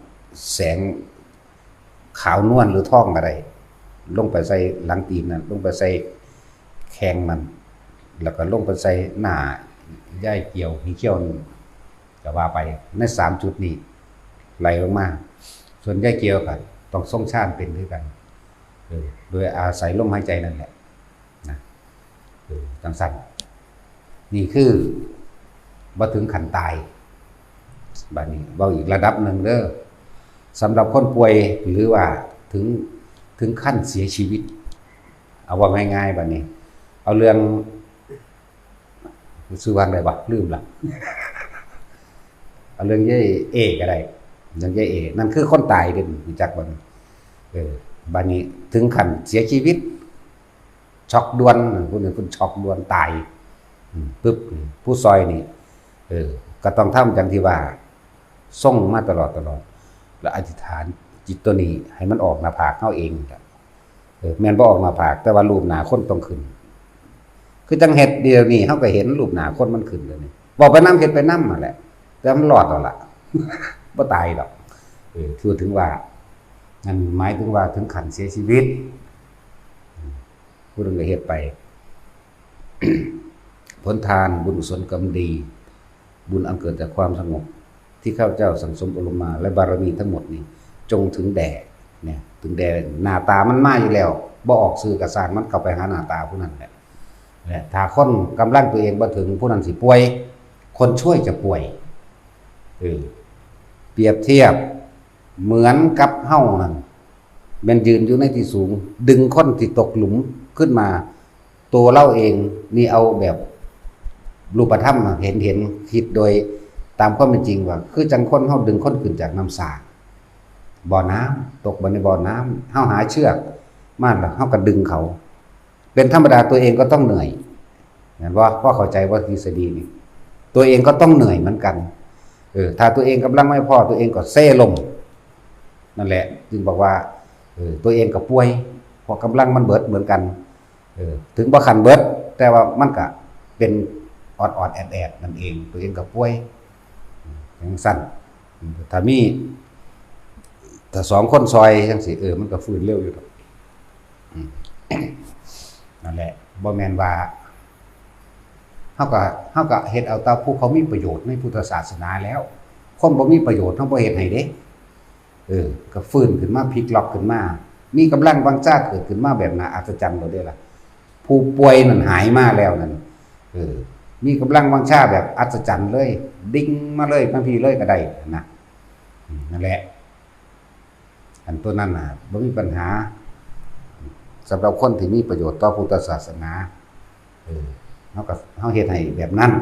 แสง ขาวนวลหรือทองก็ได้ ลงไปใส่หลังตีนนั่น ลงไปใส่แข้งนั่น แล้วก็ลงไปใส่หน้ายายเกี่ยวหีเขี้ยวนั่น ก็ว่าไป ในสามจุดนี้ ไหลลงมา ส่วนยายเกี่ยวก็ต้องทรงฌานเป็นคือกัน เออ โดยอาศัยลมหายใจนั่นแหละนะ เออ จังซั่น นี่คือบ่ถึงขั้นตาย บัดนี้เว้าอีกระดับหนึ่งเด้อ สำหรับคนป่วยหรือว่าถึง ถึงขั้นเสียชีวิต เอาว่าง่ายๆ บัดนี้ เอาเรื่อง ชื่อว่าอะไรวะ ลืมละ เอาเรื่องยายเอก็ได้ เรื่องยายเอ นั่นคือคนตายเด้ รู้จักบ่ เออ บัดนี้ถึงขั้นเสียชีวิต ช็อกด่วน ผู้นี้เพิ่นช็อกด่วนตาย อืม ปึ๊บ ผู้ซอยนี่ เออ ก็ต้องทำอย่างที่ว่า ทรงมาตลอดตลอด แล้วอธิษฐานจิตตัวนี้ให้มันออกหน้าผากเฮาเอง เออ แม่นบ่ออกหน้าผาก แต่ว่ารูปหน้าคนต้องขึ้น คือจังเฮ็ดเดี๋ยวนี้เฮาก็เห็นรูปหน้าคนมันขึ้นเดี๋ยวนี้ เว้าไปนำ เฮ็ดไปนำนั่นแหละ แต่มันรอดแล้วล่ะ บ่ตายดอก เออ ถือว่าถึงว่า นั่นหมายถึงว่าถึงขั้นเสียชีวิต ผู้หนึ่งก็เฮ็ดไป ผลทาน บุญกุศลกรรมดี บุญอันเกิดจากความสงบ ที่ข้าพเจ้าสั่งสมอบรมมา และบารมีทั้งหมดนี้ จงถึงแด่ เนี่ย ถึงแด่ หน้าตามันมาอยู่แล้ว บ่ออกชื่อก็ซ่างมัน เข้าไปหาหน้าตาผู้นั้นแหละ และถ้าคนกำลังตัวเองบ่ถึง ผู้นั้นสิป่วย คนช่วยจะป่วย เออ เปรียบเทียบเหมือนกับเฮานั่น แม่นยืนอยู่ในที่สูง ดึงคนที่ตกหลุมขึ้นมา ตัวเราเองนี่เอาแบบรูปธรรมอะ เห็น เห็น คิดโดยตามความเป็นจริงว่า คือจังคนเฮาดึงคนขึ้นจากน้ำสา บ่อน้ำ ตกไปในบ่อน้ำ เฮาหาเชือกมาแล้วเฮาก็ดึงเขา เป็นธรรมดา ตัวเองก็ต้องเหนื่อย เห็นบ่ พอเข้าใจว่าทฤษฎีนี่ ตัวเองก็ต้องเหนื่อยเหมือนกัน เออ ถ้าตัวเองกำลังไม่พอ ตัวเองก็เซลง นั่นแหละ จึงบอกว่า เออ ตัวเองก็ป่วย เพราะกำลังมันเบิดเหมือนกัน เออ ถึงบ่คันเบิด แต่ว่ามันก็เป็นออดๆ แอดๆ นั่นเอง ตัวเองก็ป่วย จังซั่น ถ้ามี ถ้าสองคนซอยจังซี่ เออ มันก็ฟื้นเร็วอยู่ดอก อืม นั่นแหละ บ่แม่นว่า เฮาก็ เฮาก็เฮ็ดเอาแต่ผู้เขามีประโยชน์ในพุทธศาสนาแล้ว คนบ่มีประโยชน์เฮาบ่เฮ็ดให้เด้ เออ ก็ฟื้นขึ้นมา พลิกล็อกขึ้นมา มีกำลังวังชาเกิดขึ้นมาแบบน่าอัศจรรย์โลดเด้ล่ะ ผู้ป่วยนั่นหายมาแล้วนั่น เออ มีกำลังวังชาแบบอัศจรรย์เลย ดิ่งมาเลย บางทีเลยก็ได้นะ อืม นั่นแหละ อันตัวนั้นน่ะ บ่มีปัญหา สำหรับคนที่มีประโยชน์ต่อพุทธศาสนา เออ เฮาก็ เฮาเฮ็ดให้แบบนั้น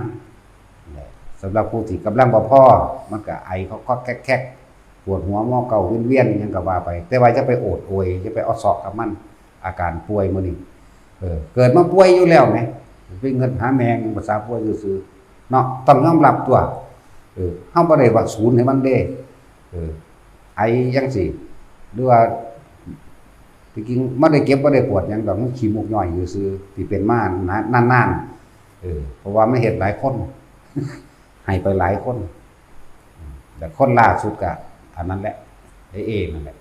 สำหรับผู้ที่กำลังบ่พอ มันก็ไอคอกๆแคกๆ ปวดหัวเมาเก้าเวียนๆ หยังก็ว่าไป แต่ว่าอย่าไปโอดโอย อย่าไปเอาเซาะกับมัน อาการป่วยมื้อนี้ เออ เกิดมาป่วยอยู่แล้วแหม ไปเงินหาแมง ภาษาป่วยซื่อๆ เนาะ ต้องยอมรับตัว เออ เฮาบ่ได้ว่าศูนย์ให้มันเด้ เออ ไอจังซี่ หรือว่า ที่จริงบ่ได้เจ็บบ่ได้ปวดหยังดอก มันขี้มูกย้อยซื่อๆ ที่เป็นมานะ นานๆ เออ เพราะว่ามันเฮ็ดหลายคน ให้ไปหลายคน แต่คนล่าสุดก็อันนั้นแหละ ไอ้เอนั่นแหละ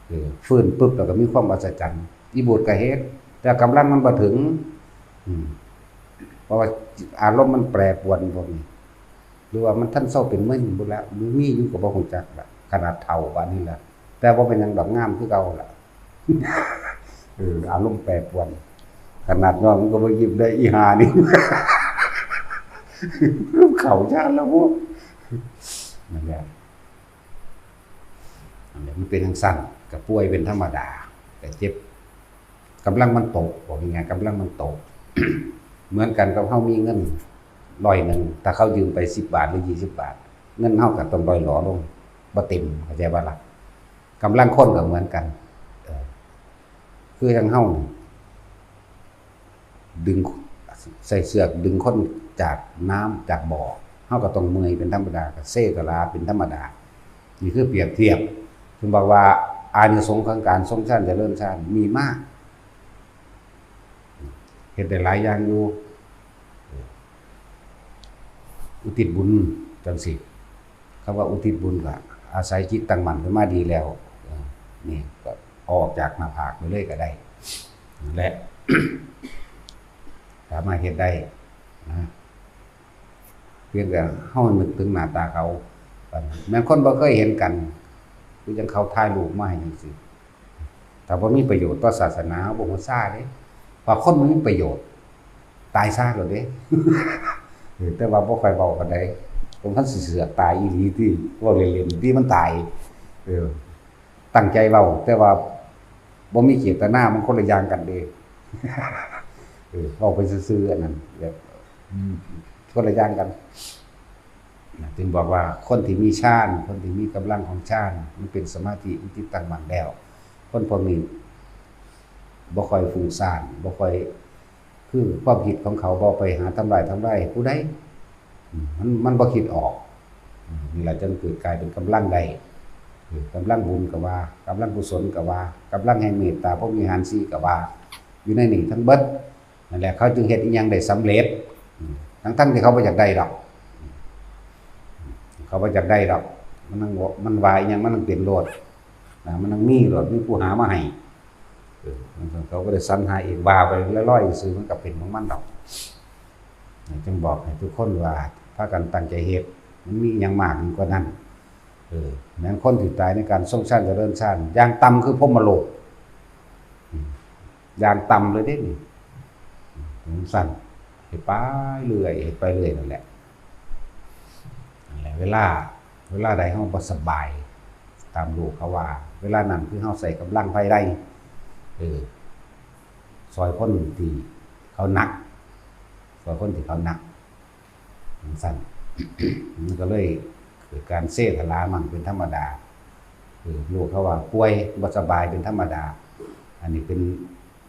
เออ ฟื้นปุ๊บแล้วก็มีความอัศจรรย์ อีบูดก็เฮ็ด แต่กำลังมันบ่ถึง อืม เพราะว่าอารมณ์มันแปรปรวนพวกนี้ หรือว่ามันทันเซาเป็นมึนพุ้นแหละ หรือมีอยู่ก็บ่ฮู้จักละ ขนาดเฒ่าปานนี้ละ แต่บ่เป็นหยังดอก งามคือเก่าละ เออ อารมณ์แปรปรวน ขนาดน้องมันก็บ่ยิ้มได้ อีห่านี่ เข้าฌานแล้วพวก นั่นแหละ นั่นแหละ มันเป็นจังซั่น ก็ป่วยเป็นธรรมดา ก็เจ็บ กำลังมันตก บอกง่ายๆ กำลังมันตก เหมือนกันกับเฮามีเงินร้อยหนึ่ง ถ้าเขายืมไปสิบบาทหรือยี่สิบบาท เงินเฮาก็ต้องร่อยหลอลง บ่เต็ม เข้าใจบ่ล่ะ กำลังคนก็เหมือนกัน เออ คือจั่งเฮานี่ ดึง ใส่เชือกดึงคนจากน้ำจากบ่อ เฮาก็ต้องเมื่อยเป็นธรรมดา ก็เซก็ลาเป็นธรรมดา นี่คือเปรียบเทียบ ถึงบอกว่าอานิสงส์ของการทรงฌานเจริญฌานมีมาก เฮ็ดได้หลายอย่างอยู่ อุทิศบุญจังซี่ คำว่าอุทิศบุญก็อาศัยจิตตั้งมั่นขึ้นมาดีแล้ว เออ นี่ก็เอาออกจากหน้าผากไปเลยก็ได้ และ สามารถเฮ็ดได้นะ เพียงแต่เฮานึกถึงหน้าตาเขา แม่นคนบ่เคยเห็นกัน คือจั่งเขาถ่ายรูปมาให้จังซี่ ถ้าบ่มีประโยชน์ต่อศาสนา บ่ฮู้ซ่าเด้ ว่าคนบ่มีประโยชน์ ตายซ่าโลดเด้ เออ แต่ว่าบ่ค่อยเว้าปานใด ผมมันสิเสือกตายอีหลีติ เว้าเล่นๆ ติมันตาย เออ ตั้งใจเว้า แต่ว่าบ่มีเจตนา มันคนละอย่างกันเด้ เออ เว้าไปซื่อๆ อันนั้น แบบ อืม คนละอย่างกัน นะ จึงบอกว่าคนที่มีฌาน คนที่มีกำลังของฌาน มันเป็นสมาธิ มันจิตตั้งมั่นแล้ว คนพวกนี้บ่ค่อยฟุ้งซ่าน บ่ค่อย คือความคิดของเขาบ่ไปหาทำลาย ทำลายผู้ใด อืม มัน มันบ่คิดออก อืม นี่ล่ะจึงเกิดกลายเป็นกำลังได้ เออ กำลังบุญก็ว่า กำลังกุศลก็ว่า กำลังแห่งเมตตาพรหมวิหารสี่ก็ว่า อยู่ในนี่ทั้งเบิด นั่นแหละ เขาจึงเฮ็ดอิหยังได้สำเร็จ อืม ทั้งๆที่เขาบ่อยากได้ดอก เขาบ่อยากได้ดอก มันนั่ง มันว่าอิหยังมันนั่งเป็นโลด นะ มันนั่งมีโลด มีผู้หามาให้ เออ เขาก็ได้สรรหาเอง ว่าไปลอยๆ ซื่อ มันก็เป็นของมันดอก จึงบอกให้ทุกคนว่า พากันตั้งใจเฮ็ด มันมีอิหยังมากยิ่งกว่านั้น เออ แม้นคนที่ตายในการทรงฌานเจริญฌาน อย่างต่ำคือพรหมโลก อืม อย่างต่ำเลยเด้นี่ อืม สั้น เฮ็ดไปเรื่อย เฮ็ดไปเรื่อยนั่นแหละ นั่นแหละ เวลา เวลาใดเฮาบ่สบาย ตามโลกเขาว่า เวลานั้นคือเฮาใช้กำลังภายใน เออ ซอยคนที่เขาหนัก ซอยคนที่เขาหนัก จั่งซั้น มันก็เลยเกิดการเซทลามั่งเป็นธรรมดา เออ โลกเขาว่าป่วยบ่สบายเป็นธรรมดา อันนี้เป็น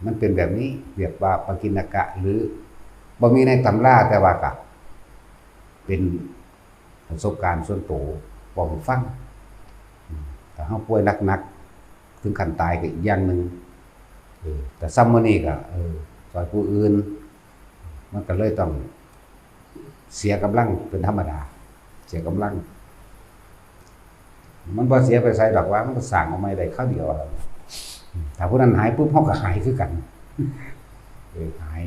มันเป็นแบบนี้ เรียกว่าปกิณกะ หรือบ่มีในตำรา แต่ว่าก็เป็นประสบการณ์ส่วนตัว เว้าให้ฟัง อืม ถ้าเฮาป่วยหนักๆ ถึงขั้นตายก็อีกอย่างหนึ่ง เออ แต่ซ้ำมื้อนี้ก็ เออ ซอยผู้อื่น มันก็เลยต้องเสียกำลังเป็นธรรมดา เสียกำลัง มันบ่เสียไปไสดอกว่า มันก็สร้างเอาใหม่ได้คราวเดียวอะ ถ้าผู้นั้นหายปุ๊บ เฮาก็หายคือกัน เออ หาย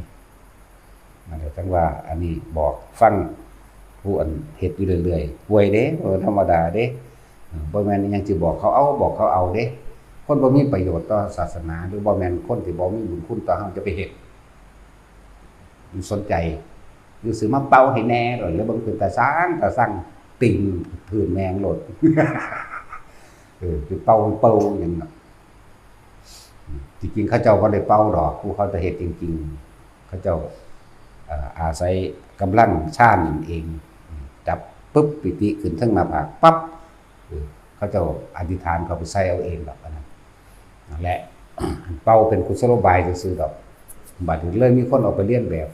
นั่นแหละ จั่งว่าอันนี้บอกฟัง ผู้อันเฮ็ดอยู่เรื่อยๆ ป่วยเด้ บ่ธรรมดาเด้ เออ บ่แม่นอิหยังสิบอกเขาเอา บอกเขาเอาเด้ คนบ่มีประโยชน์ต่อศาสนา หรือบ่แม่นคนที่บ่มีบุญคุณต่อเฮา จะไปเฮ็ด มันสนใจ หรือสิมาเป่าให้แหน่ แล้วเบิ่งเป็นตาซัง ตาซัง ติ่งพื้นแม่งโลด เออ สิเป่า เป่าหยังเนาะ จริงๆ เขาเจ้าบ่ได้เป่าดอก ผู้เขาจะเฮ็ดจริงๆ เขาเจ้า เอ่อ อาศัยกำลังฌานนั่นเอง จับปุ๊บ ปิติขึ้นเทิงหน้าผากปั๊บ เออ เขาเจ้าอธิษฐานเขาไปใส่เอาเองดอกอันนั้น นั่นแหละ เป่าเป็นกุศโลบายซื่อๆดอก บัดนี้เลยมีคนเอาไปเลียนแบบ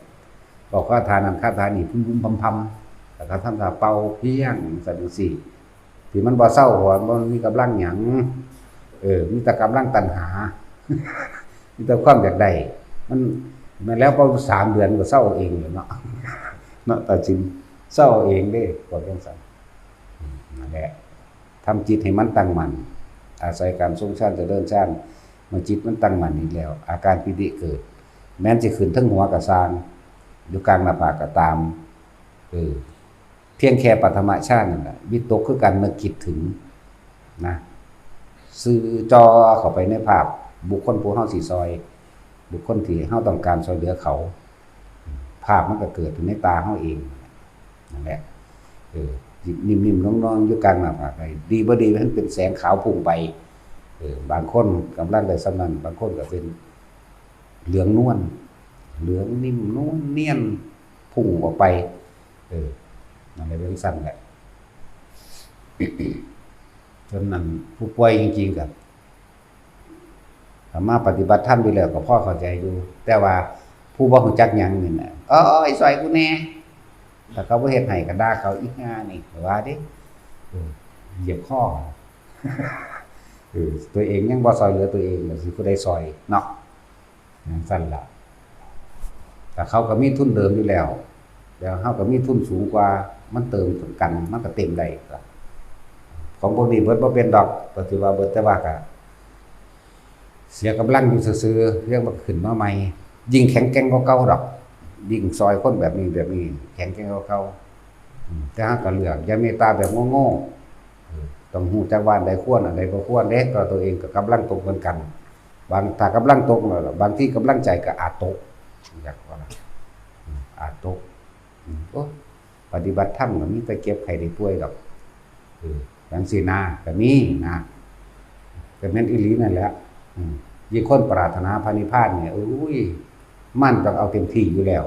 บอกคาถานั้นคาถานี้ พุ้มๆ พำๆ แล้วก็ทำท่าเป่าเพียงจั่งซี้ ที่มันบ่เซา เพราะว่ามันมีกำลังหยัง เออ มีแต่กำลังตัณหา มีแต่ความอยากได้ มัน แม่นแล้ว พอสามเดือนก็เซาเองเลยเนาะ เนาะ ตาจิน เซาเองเด้ พวกจั่งซั้น อืม นั่นแหละ ทำจิตให้มันตั้งมั่น อาศัยการทรงฌานเจริญฌาน เมื่อจิตมันตั้งมั่นอีกแล้ว อาการปีติเกิด แม้นสิขึ้นเทิงหัวก็ซ่าง อยู่กลางหน้าผากก็ตาม เออ เพียงแค่ปฐมฌานนั่นแหละ วิตกคือการนึกคิดถึงนะ ซื่อจ่อเข้าไปในภาพบุคคลผู้เฮาสิซอย บุคคลที่เฮาต้องการซอยเหลือเขา ภาพมันก็เกิดขึ้นในตาเฮาเอง นั่นแหละ เออ นิ่มๆ นวลๆ อยู่กลางหน้าผาก ดีบ่ดีมันเป็นแสงขาวพุ่งไป เออ บางคนกำลังได้ส่ำนั้น บางคนก็เป็นเหลืองนวล เหลืองนิ่มนวลเนียน พุ่งออกไป เออ นั่นแหละ เป็นสั้นแหละ จนนั้นผู้ป่วยจริงๆ ก็ ถ้ามาปฏิบัติธรรมอยู่แล้วก็พอเข้าใจอยู่ แต่ว่าผู้บ่รู้จักหยังนี่นะ "โอ้ย ซอยกูแหน่" ถ้าเขาบ่เฮ็ดให้ก็ด่าเขา "อีห่านี่" ว่าเด้ เออ เหยียบคอ เออ ตัวเองยังบ่ซอยเหลือตัวเอง แล้วสิผู้ใดซอยเนาะ จั่งซั้นล่ะ แต่เขาก็มีทุนเดิมอยู่แล้ว แล้วเฮาก็มีทุนสูงกว่า มันเติมกัน มันก็เต็มได้ล่ะ ของพวกนี้เบิดบ่เป็นดอก ก็ถือว่าเบิด แต่ว่าก็เสียกำลังอยู่ซื่อๆ เรื่องมันก็ขึ้นมาใหม่ ยิ่งแข็งแกร่งกว่าเก่าดอก ยิ่งซอยคนแบบนี้ แบบนี้ แข็งแกร่งกว่าเก่า อืม แต่เฮาก็เลือก อย่าเมตตาแบบโง่ๆ เออ ต้องรู้จักว่าอันใดควร อันใดบ่ควรเด้ ก็ตัวเองก็กำลังตกเหมือนกัน บาง ถ้ากำลังตกแล้วล่ะ บางทีกำลังใจก็อาจตก อยากว่าล่ะ อืม อาจตก อืม โอ้ ปฏิบัติธรรมก็มีแต่เจ็บไข้ได้ป่วยดอก เออ จั่งซี้นะ ก็มีนะ ก็แม่นอีหลีนั่นแหละ อืม ยิ่งคนปรารถนาพระนิพพานเนี่ย โอ้ย มันต้องเอาเต็มที่อยู่แล้ว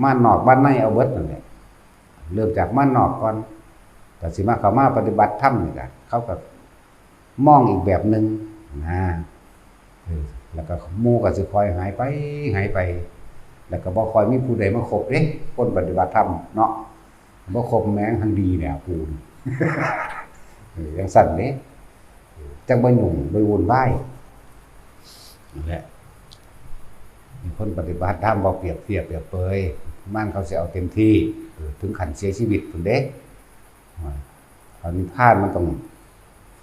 มานนอกมานในเอาเบิดนั่นแหละ เริ่มจากมานนอกก่อน แต่สิมาเข้ามาปฏิบัติธรรมนี่ก็ เขาก็มองอีกแบบหนึ่งนะ เออ แล้วก็หมู่ก็สิค่อยหายไป หายไป แล้วก็บ่ค่อยมีผู้ใดมาคบเด้ คนปฏิบัติธรรมเนาะ บ่คบแม่งทางดีแล้วกู เออ จั่งซั่นเด้ จั่งบ่ยุ่งบ่วุ่นวาย นั่นแหละ มีคนปฏิบัติธรรมบ่เปรียบเทียบเปรียบเปย มันเขาสิเอาเต็มที่ เออ ถึงขั้นเสียชีวิตพุ้นเด้ อ่า พระนิพพานมันต้อง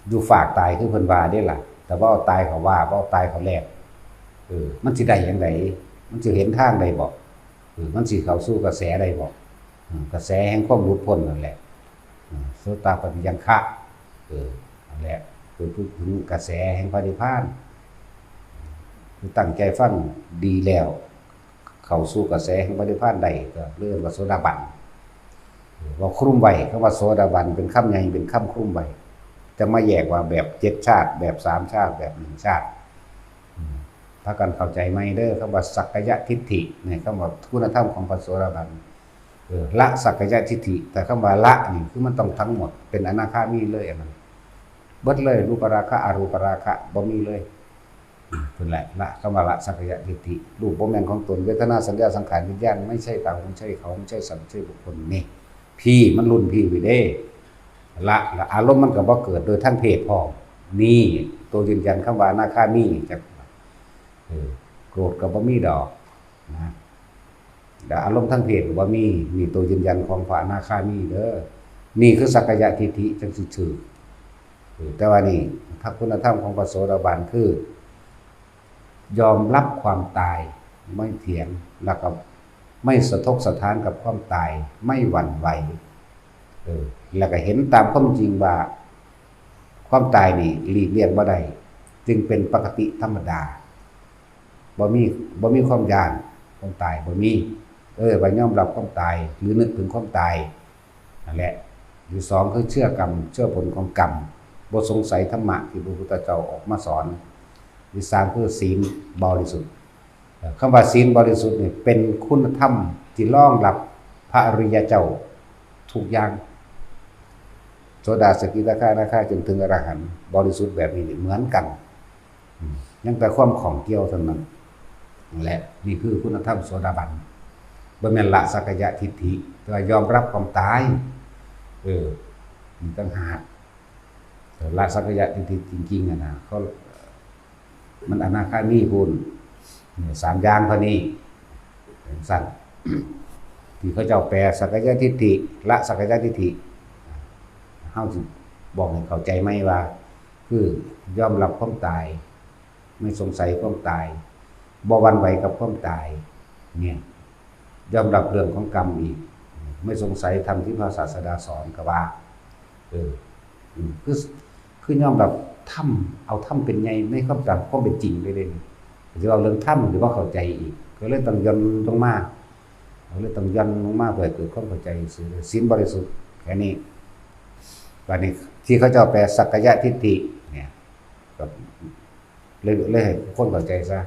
อยู่ฟากตายคือเพิ่นว่าเด้ล่ะ แต่ว่าเอาตายเขาว่า ว่าเอาตายเขาแลก เออ มันสิได้จั่งใด มันสิเห็นทางได้บ่ เออ มันสิเข้าสู่กระแสได้บ่ อืม กระแสแห่งความหลุดพ้นนั่นแหละ อืม โสตาปัตติยังคะ เออ นั่นแหละ คือพูดถึงกระแสแห่งพระนิพพาน คือตั้งใจฟังดีแล้ว เข้าสู่กระแสแห่งพระนิพพานได้ ก็เรียกว่าโสดาบัน เออ ว่าคลุมไว้ คำว่าโสดาบันเป็นคำใหญ่ เป็นคำคลุมไว้ จะมาแยกว่าแบบเจ็ดชาติ แบบสามชาติ แบบหนึ่งชาติ อืม พากันเข้าใจใหม่เด้อ คำว่าสักกายทิฏฐิเนี่ย คำว่าคุณธรรมของพระโสดาบัน เออ ละสักกายทิฏฐิ แต่คำว่าละนี่คือมันต้องทั้งหมด เป็นอนาคามีเลยอันนั้น เบิดเลย รูปราคะ อรูปราคะ บ่มีเลย อืม เพิ่นแหละ ละ คำว่าละสักกายทิฏฐิ รูปบ่แม่นของตน เวทนา สัญญา สังขาร วิญญาณ ไม่ใช่เรา ไม่ใช่เขา ไม่ใช่สัตว์ ไม่ใช่บุคคล นี่ พี่มันรุ่นพี่ไปเด้ ละ ละ อารมณ์มันก็บ่เกิดโดยทางเพศพร้อม นี่ ตัวยืนยันคำว่าอนาคามี จัก เออ โกรธก็บ่มีดอกนะ แล้วอารมณ์ทางเพศก็บ่มี นี่ตัวยืนยันของพระอนาคามีเด้อ นี่คือสักกายทิฏฐิจั่งสิถืก เออ แต่ว่านี่ พระคุณธรรมของพระโสดาบันคือ ยอมรับความตาย ไม่เถียง แล้วก็ไม่สะทกสะท้านกับความตาย ไม่หวั่นไหว เออ แล้วก็เห็นตามความจริงว่า ความตายนี่หลีกเลี่ยงบ่ได้ จึงเป็นปกติธรรมดา บ่มี บ่มีความย้านความตาย บ่มี เออ ว่ายอมรับความตาย หรือนึกถึงความตาย นั่นแหละ ที่สองคือเชื่อกรรม เชื่อผลของกรรม บ่สงสัยธรรมะที่พระพุทธเจ้าออกมาสอน ที่สามคือศีลบริสุทธิ์ เอ่อ คำว่าศีลบริสุทธิ์นี่เป็นคุณธรรมที่รองรับพระอริยเจ้าทุกอย่าง โสดา สกิทาคา อนาคา จนถึงอรหันต์ บริสุทธิ์แบบนี้นี่เหมือนกัน อืม ยังแต่ความข้องเกี่ยวเท่านั้น และนี่คือคุณธรรมโสดาบัน บ่แม่นละสักกายทิฏฐิ แต่ว่ายอมรับความตาย เออ มันต่างหาก แต่ละสักกายทิฏฐิจริงๆอะนะ เขา มันอนาคามีพุ้น เนี่ย สามอย่างเท่านี้ จั่งซั้น ที่เขาเจ้าแปลสักกายทิฏฐิ ละสักกายทิฏฐิ เฮาสิบอกให้เข้าใจไหมว่า คือยอมรับความตาย ไม่สงสัยความตาย บ่หวั่นไหวกับความตาย เนี่ย ยอมรับเรื่องของกรรมอีก ไม่สงสัยธรรมที่พระศาสดาสอนก็ว่า เออ อืม คือ คือยอมรับธรรม เอาธรรมเป็นใหญ่ในความตามความเป็นจริงเลยเด้ สิเอาเรื่องธรรมหรือว่าเข้าใจอีก ก็เลยต้องหย่อนลงมา ก็เลยต้องหย่อนลงมาเพื่อให้เกิดความเข้าใจซื่อๆ ศีลบริสุทธิ์แค่นี้ บัดนี้ที่เขาเจ้าแปลสักกายทิฏฐิเนี่ย ก็ เลย เลยให้คนเข้าใจซะ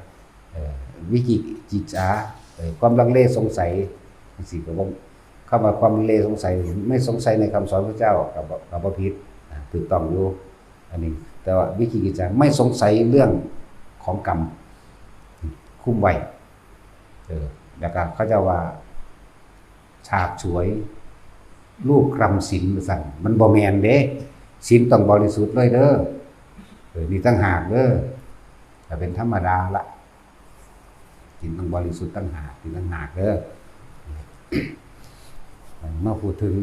เอ่อ วิจิกิจฉา เอ่อ ความลังเลสงสัย จั่งซี้ก็บ่ คำว่าความลังเลสงสัย ไม่สงสัยในคำสอนพระเจ้า ก็บ่ ก็บ่ผิด อ่า ถูกต้องอยู่ อันนี้ แต่ว่าวิจิกิจฉา ไม่สงสัยเรื่องของกรรม คุมไว้ เออ แล้วก็เขาเจ้าว่า ฉาบฉวย ลูกกรรมศีลว่าซั่น มันบ่แม่นเด้ ศีลต้องบริสุทธิ์เลยเด้อ เออ นี่ต่างหากเด้อ แต่เป็นธรรมดาละ ศีลต้องบริสุทธิ์ต่างหาก ศีลต่างหากเด้อ มาพูดถึง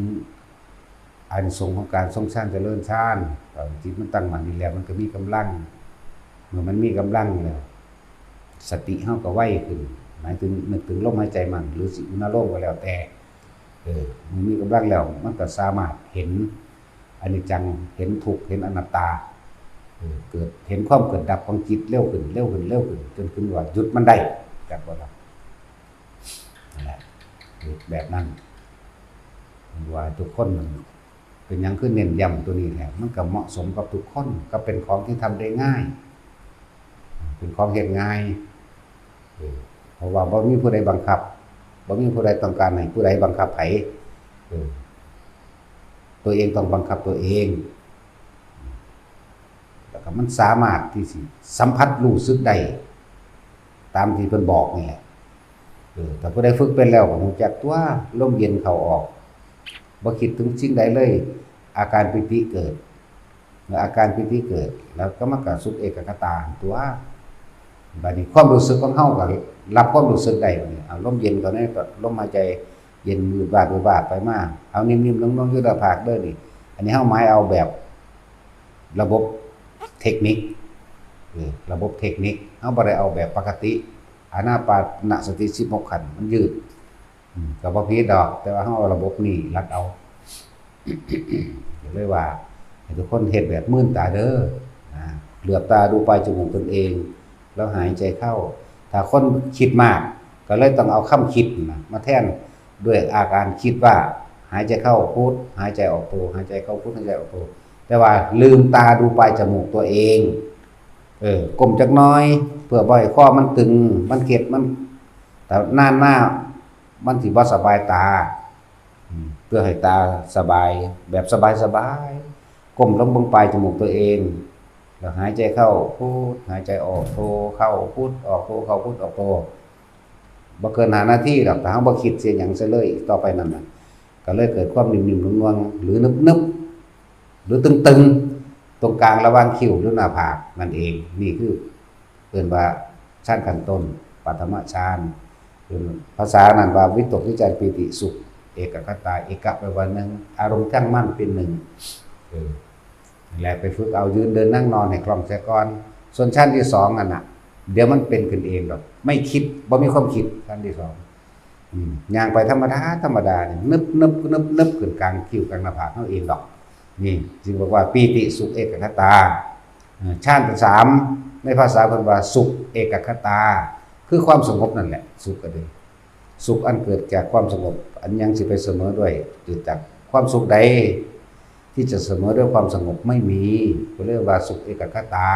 อานิสงส์ของการทรงฌานเจริญฌาน ตอนจิตมันตั้งมั่นนี่แล้ว มันก็มีกำลัง เมื่อมันมีกำลังแล้ว สติเฮาก็ไวขึ้น หมายถึงนึกถึงลมหายใจมัน หรือสิอุณาโลมก็แล้วแต่ เออ มันมีกำลังแล้ว มันก็สามารถเห็นอนิจจัง เห็นทุกข์ เห็นอนัตตา เออ เกิดเห็นความเกิดดับของจิตเร็วขึ้น เร็วขึ้น เร็วขึ้น จนขึ้นว่าหยุดมันได้ จักบ่ล่ะ นั่นแหละ แบบนั้น ว่าทุกคนมันเป็นหยังคือเน้นย้ำตัวนี้แท้ มันก็เหมาะสมกับทุกคน ก็เป็นของที่ทำได้ง่าย เป็นของเฮ็ดง่าย เออ เพราะว่าบ่มีผู้ใดบังคับ บ่มีผู้ใดต้องการให้ผู้ใดบังคับไผ เออ ตัวเองต้องบังคับตัวเอง แล้วก็มันสามารถที่สิสัมผัสรู้สึกได้ ตามที่เพิ่นบอกนี่แหละ เออ ถ้าผู้ใดฝึกเป็นแล้วก็รู้จักตัว ลมเย็นเข้าออก บ่คิดถึงสิ่งใดเลย อาการปีติเกิด เมื่ออาการปีติเกิด แล้วก็มันก็สุขเอกัคคตาตัว บัดนี้ความรู้สึกของเฮาก็รับความรู้สึกได้บัดนี้ เอาลมเย็นเข้าใน ลมหายใจเย็นวืดวาดวืดวาดไปมา เอานิ่มๆ นุ่มๆ อยู่หน้าผากเด้อนี่ อันนี้เฮาหมายเอาแบบระบบเทคนิค เออ ระบบเทคนิค เฮาบ่ได้เอาแบบปกติ อานาปานสติสิบหกขั้น มันยืด อืม ก็บ่ผิดดอก แต่ว่าเฮาเอาระบบนี้รัดเอา ก็เลยว่าให้ทุกคนเฮ็ดแบบมืนตาเด้อ นะ เหลือบตาดูปลายจมูกตนเอง แล้วหายใจเข้า ถ้าคนคิดมาก ก็เลยต้องเอาคำคิดนะมาแทน ด้วยอาการคิดว่า หายใจเข้าพุท หายใจออกโท หายใจเข้าพุท หายใจออกโท แต่ว่าลืมตาดูปลายจมูกตัวเอง เออ ก้มจักหน่อย เพื่อบ่ให้คอมันตึง มันเครียด มัน แต่นานมา มันสิบ่สบายตา อืม เพื่อให้ตาสบาย แบบสบายๆ ก้มลงเบิ่งปลายจมูกตัวเอง แล้วหายใจเข้าพุท หายใจออกโท เข้าพุท ออกโท เข้าพุท ออกโท บ่เกินห้านาทีดอก ถ้าเฮาบ่คิดเสียหยังซะเลย ต่อไปนั่นน่ะ ก็เลยเกิดความนิ่มๆ นวลๆ หรือนึบๆ หรือตึงๆ ตรงกลางระหว่างคิ้วหรือหน้าผากนั่นเอง นี่คือเอิ้นว่าฌานขั้นต้น ปฐมฌาน คือภาษานั้นว่าวิตกวิจารปีติสุข เอกัคคตา เอกะแปลว่าหนึ่ง อารมณ์ตั้งมั่นเป็นหนึ่ง เออ นั่นแหละ ไปฝึกเอายืนเดินนั่งนอนให้คล่องเสียก่อน ส่วนฌานที่สองนั่นน่ะ เดี๋ยวมันเป็นขึ้นเองดอก ไม่คิด บ่มีความคิด ฌานที่สอง อืม ย่างไปธรรมดา ธรรมดานี่ นึบนึบนึบนึบขึ้นกลางคิ้วกลางหน้าผากเฮาเองดอก นี่จึงบอกว่าปีติสุขเอกัคคตา เอ่อ ฌานที่สาม ในภาษาเพิ่นว่าสุขเอกัคคตา คือความสงบนั่นแหละ สุขก็ดี สุขอันเกิดจากความสงบ อันยังสิไปเสมอด้วย เกิดจากความสุขใด ที่จะเสมอด้วยความสงบไม่มี ก็เรียกว่าสุขเอกัคคตา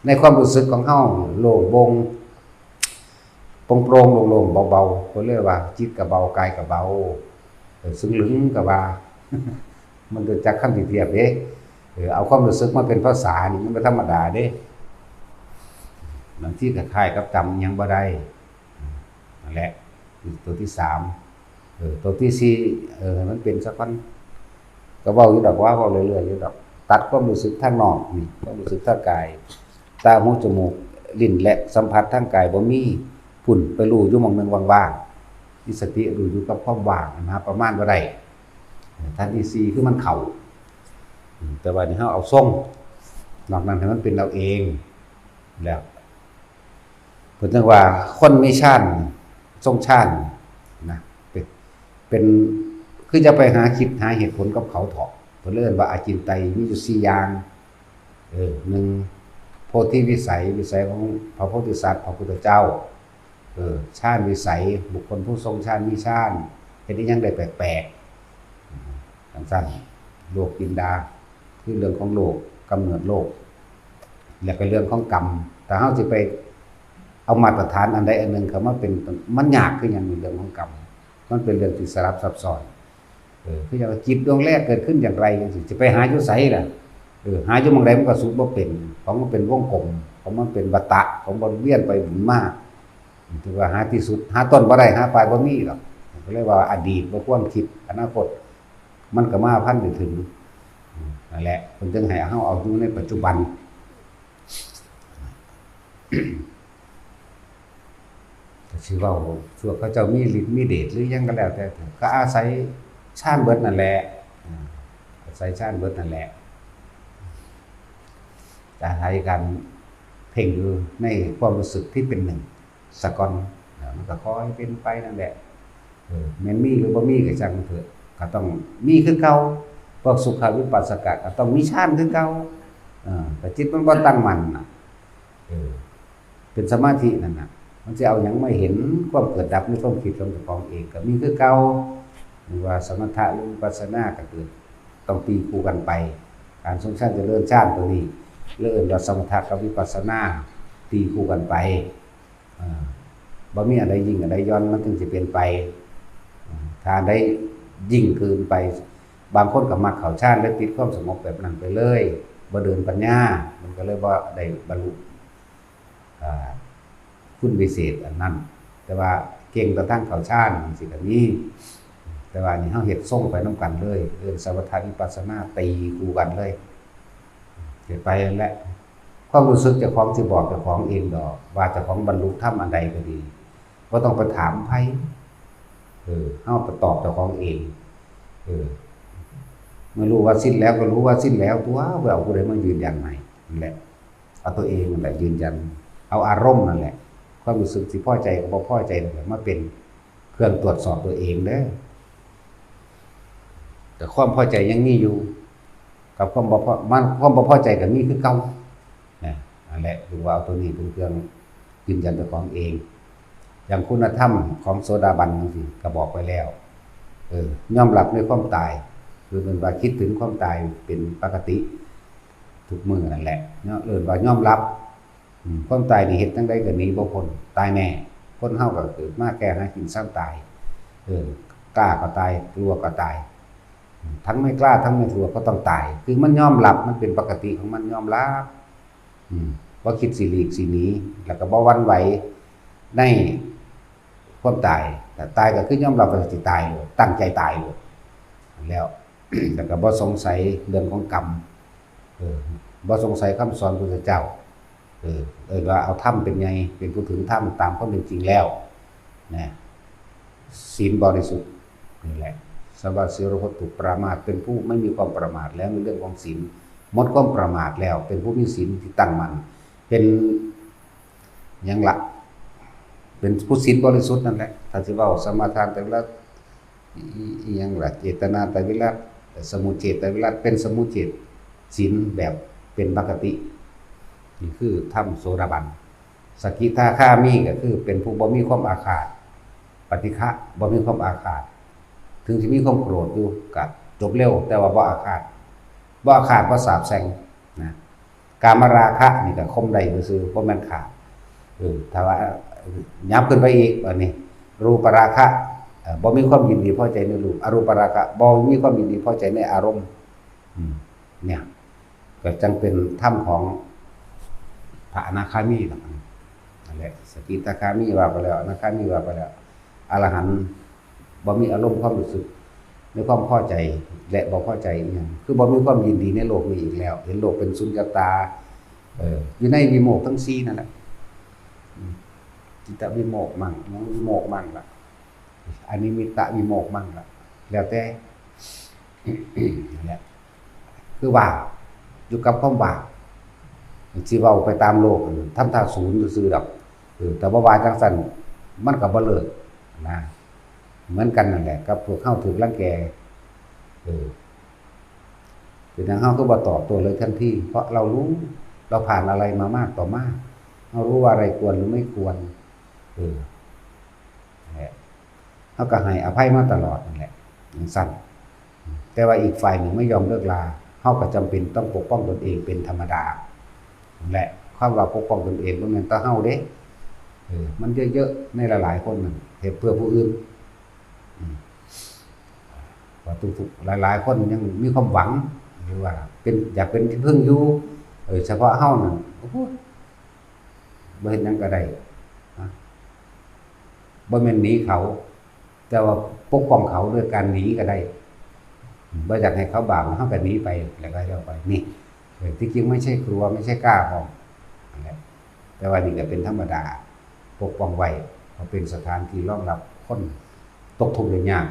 ในความรู้สึกของเฮาโล่งโปร่ง โปร่งๆ โล่งๆ เบาๆ ก็เรียกว่าจิตก็เบากายก็เบา เออ ซึ่งลึงก็ว่า มันรู้จักคำที่เทียบเด้ เออ เอาความรู้สึกมาเป็นภาษานี่มันบ่ธรรมดาเด้ บางทีก็คล้ายกับจำอิหยังบ่ได้ นั่นแหละ ตัวที่สาม เออ ตัวที่สี่ เออ ให้มันเป็นสักวัน ก็เว้าอยู่ดอกว่า เว้าเรื่อยๆ อยู่ดอก ตัดความรู้สึกทางนอกนี่ ความรู้สึกทางกาย ตา หู จมูก ลิ้น และสัมผัสทางกายบ่มี พุ้นไปรู้อยู่หม่องหนึ่งว่างๆ มีสติรู้อยู่กับความว่างนะ ประมาณบ่ได้ เออ ฌานที่สี่ คือมันเข้า อืม แต่ว่านี่เฮาเอาทรง นอกนั้นให้มันเป็นเอาเอง แล้ว เพิ่นเรียกว่าคนมีฌาน ทรงฌานนะ เป็น เป็น คือจะไปหาคิดหาเหตุผลกับเขาเถาะ เพิ่นเรียกว่าอาจินไตยมีอยู่สี่อย่าง เออ หนึ่ง โพธิวิสัย วิสัยของพระโพธิสัตว์ พระพุทธเจ้า เออ ฌานวิสัย บุคคลผู้ทรงฌานมีฌาน เฮ็ดอิหยังได้แปลกๆ จั่งซั้น โลกกินดา คือเรื่องของโลก กำเนิดโลก และก็เรื่องของกรรม ถ้าเฮาสิไปเอามาตรฐานอันใดอันหนึ่งเข้ามาเป็น มันยากคือหยังในเรื่องของกรรม มันเป็นเรื่องที่สลับซับซ้อน เออ คืออย่างว่าจิตดวงแรกเกิดขึ้นอย่างไรจังซี้ สิไปหาอยู่ไสล่ะ เออ หาอยู่หม่องใดมันก็สุดบ่เป็น ของมันเป็นวงกลม ของมันเป็นวัฏฏะ ของมันเวียนไปหมุนมา ถือว่าหาที่สุด หาต้นบ่ได้ หาปลายบ่มีดอก ก็เลยว่าอดีตบ่ควรคิด อนาคต มันก็มาพันไปถึง นั่นแหละ เพิ่นจึงให้เฮาเอาอยู่ในปัจจุบัน ก็สิเว้า พวกเขาเจ้ามีฤทธิ์มีเดชหรือหยังก็แล้วแต่ ก็อาศัยฌานเบิดนั่นแหละ อ่า อาศัยฌานเบิดนั่นแหละ อาศัยการเพ่งอยู่ในความรู้สึกที่เป็นหนึ่ง สะก่อน อ่า มันก็ค่อยเป็นไปนั่นแหละ เออ แม่นมีหรือบ่มีก็ช่างมันเถอะ ก็ต้องมีคือเก่า พวกสุขวิปัสสกะก็ต้องมีฌานคือเก่า เออ แต่จิตมันบ่ตั้งมั่นน่ะ เออ เป็นสมาธินั่นน่ะ มันสิเอาหยังมาเห็นความเกิดดับในความคิดของเจ้าของเอง ก็มีคือเก่า หรือว่าสมถะหรือวิปัสสนาก็คือต้องตีคู่กันไป การทรงฌานเจริญฌานตัวนี้ เรียกว่าสมถะกับวิปัสสนาตีคู่กันไป อ่า บ่มีอันใดยิ่งอันใดหย่อน มันจึงสิเป็นไป อ่า ถ้าอันใดยิ่งเกินไป บางคนก็มักเข้าฌาน และติดความสงบแบบนั้นไปเลย บ่เดินปัญญา มันก็เลยบ่ได้บรรลุ อ่า คุณวิเศษอันนั้น แต่ว่าเก่งแต่ทางเข้าฌานจังซี้ก็มี แต่ว่าอันนี้เฮาเฮ็ดทรงไปนำกันเลย เอิ้นสมถะวิปัสสนาตีคู่กันเลย เฮ็ดไปนั่นแหละ ความรู้สึกเจ้าของสิบอกเจ้าของเองดอก ว่าเจ้าของบรรลุธรรมอันใดก็ดี บ่ต้องไปถามไผ เออ เฮาไปตอบเจ้าของเอง เออ เมื่อรู้ว่าสิ้นแล้วก็รู้ว่าสิ้นแล้วตั๊ว บ่เอาผู้ใดมายืนยันให้ นั่นแหละ เอาตัวเองนั่นแหละยืนยัน เอาอารมณ์นั่นแหละ ความรู้สึกสิพอใจกับบ่พอใจนั่นแหละ มาเป็นเครื่องตรวจสอบตัวเองเด้อ แต่ความพอใจยังมีอยู่ กับความบ่พอ มัน ความบ่พอใจก็มีคือเก่า นะ นั่นแหละ ถือว่าเอาตัวนี้เป็นเครื่องยืนยันเจ้าของเอง อย่างคุณธรรมของโสดาบันจังซี้ ก็บอกไว้แล้ว เออ ยอมรับในความตาย คือเป็นว่าคิดถึงความตายเป็นปกติทุกมื้อนั่นแหละ เนาะ เอิ้นว่ายอมรับ อืม ความตายนี่เฮ็ดจั่งใดก็หนีบ่พ้น ตายแน่ คนเฮาก็เกิดมาแก่หากินเซาตาย เออ กล้าก็ตาย กลัวก็ตาย อืม ทั้งไม่กล้าทั้งไม่กลัวก็ต้องตาย คือมันยอมรับ มันเป็นปกติของมัน ยอมรับ อืม บ่คิดสิหลีกสิหนี แล้วก็บ่หวั่นไหวในความตาย ถ้าตายก็คือยอมรับว่าสิตายโลด ตั้งใจตายโลด แล้ว แล้วก็บ่สงสัยเรื่องของกรรม เออ บ่สงสัยคำสอนพุทธเจ้า เออ เอิ้นว่าเอาธรรมเป็นใหญ่ เป็นผู้ถึงธรรมตามความเป็นจริงแล้ว นะ ศีลบริสุทธิ์ นี่แหละ สวาสีโรโหตุปรามาส เป็นผู้ไม่มีความประมาทแล้วในเรื่องของศีล หมดความประมาทแล้ว เป็นผู้มีศีลที่ตั้งมั่น เป็นหยังละ เป็นผู้ศีลบริสุทธิ์นั่นแหละ ถ้าสิเว้าสมาทานแต่ละ อิ อิหยังล่ะ เจตนาไตรวิรัต สมุจเฉทไตรวิรัต เป็นสมุจเฉทศีลแบบเป็นปกติ นี่คือธรรมโสดาบัน สกิทาคามีก็คือเป็นผู้บ่มีความอาฆาต ปฏิฆะ บ่มีความอาฆาต ถึงสิมีความโกรธอยู่ก็จบเร็ว แต่ว่าบ่อาฆาต บ่อาฆาต บ่สาปแช่ง นะ กามราคะนี่ก็ข่มได้ซื่อๆ บ่แม่นฆ่า เออ ถ้าว่า เอ่อ ยับขึ้นไปอีก อันนี้ รูปราคะ เอ่อ บ่มีความยินดีพอใจในรูป อรูปราคะ บ่มีความยินดีพอใจในอารมณ์ อืม เนี่ย ก็จั่งเป็นธรรมของพระอนาคามีล่ะ นั่นแหละ สกิทาคามีว่าไปแล้ว อนาคามีว่าไปแล้ว อรหันต์บ่มีอารมณ์ความรู้สึกในความพอใจและบ่พอใจอีหยัง คือบ่มีความยินดีในโลกนี้อีกแล้ว เห็นโลกเป็นสุญญตา เออ อยู่ในวิโมกข์ทั้งสี่นั่นแหละ อืม จิตตวิโมกข์มั่ง วิโมกข์มั่งล่ะ อนิมิตตวิโมกข์มั่งล่ะ แล้วแต่ นั่นแหละ คือว่าง อยู่กับความว่าง สิเว้าไปตามโลก ทำท่าศูนย์ซื่อๆดอก เออ แต่ว่าว่าจั่งซั้น มันก็บ่เลิกนะ เหมือนกันนั่นแหละ กับพวกเฮาถูกรังแก เออ เป็นหยังเฮาคือบ่ตอบโต้เลยทันที เพราะเรารู้ เราผ่านอะไรมามากต่อมาก เรารู้ว่าอะไรควรหรือไม่ควร เออ นั่นแหละ เฮาก็ให้อภัยมาตลอดนั่นแหละ จั่งซั้น แต่ว่าอีกฝ่ายหนึ่งไม่ยอมเลิกลา เฮาก็จำเป็นต้องปกป้องตนเองเป็นธรรมดา นั่นแหละ ความว่าปกป้องตนเองบ่แม่นแต่เฮาเด้ เออ มันเยอะๆ ในหลายๆ คนนั่น เฮ็ดเพื่อผู้อื่น อืม ว่าทุกๆ หลายๆ คนยังมีความหวัง หรือว่าเป็น อยากเป็นที่พึ่งอยู่ เออ เฉพาะเฮานั่น โอ้โห บ่เฮ็ดหยังก็ได้ นะ บ่แม่นหนีเขา แต่ว่าปกป้องเขาด้วยการหนีก็ได้ บ่อยากให้เขาบาป เฮาก็หนีไป แล้วก็เฮาไป นี่ เออ ที่จริงไม่ใช่กลัว ไม่ใช่กล้าพร้อม นั่นแหละ แต่ว่านี่ก็เป็นธรรมดา ปกป้องไว้ เพราะเป็นสถานที่รองรับคนตกทุกข์ได้ยาก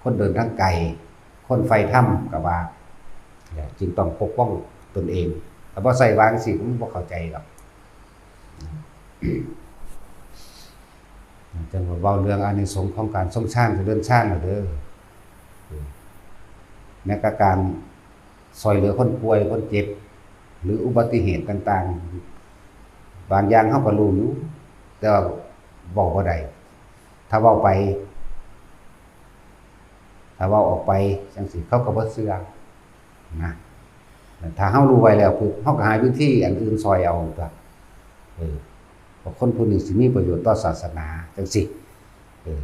คนเดินทางไกล คนใฝ่ธรรมก็ว่า เนี่ย จึงต้องปกป้องตนเอง ถ้าบ่ใส่วางสิ มันบ่เข้าใจหรอก จั่งว่าเว้าเรื่องอานิสงส์ของการทรงฌาน เจริญฌานน่ะเด้อ แม้กระทั่งการซ่อยเหลือคนป่วย คนเจ็บ หรืออุบัติเหตุต่างๆ บางอย่างเฮาก็รู้อยู่ แต่ว่าเว้าบ่ได้ ถ้าเว้าไป ถ้าเว้าออกไปจั่งซี้ เขาก็บ่เชื่อนะ ถ้าเฮารู้ไว้แล้วปุ๊บ เฮาก็หาวิธีอันอื่นซ่อยเอาตั๊ว เออ เพราะคนผู้นี้สิมีประโยชน์ต่อศาสนาจั่งซี้ เออ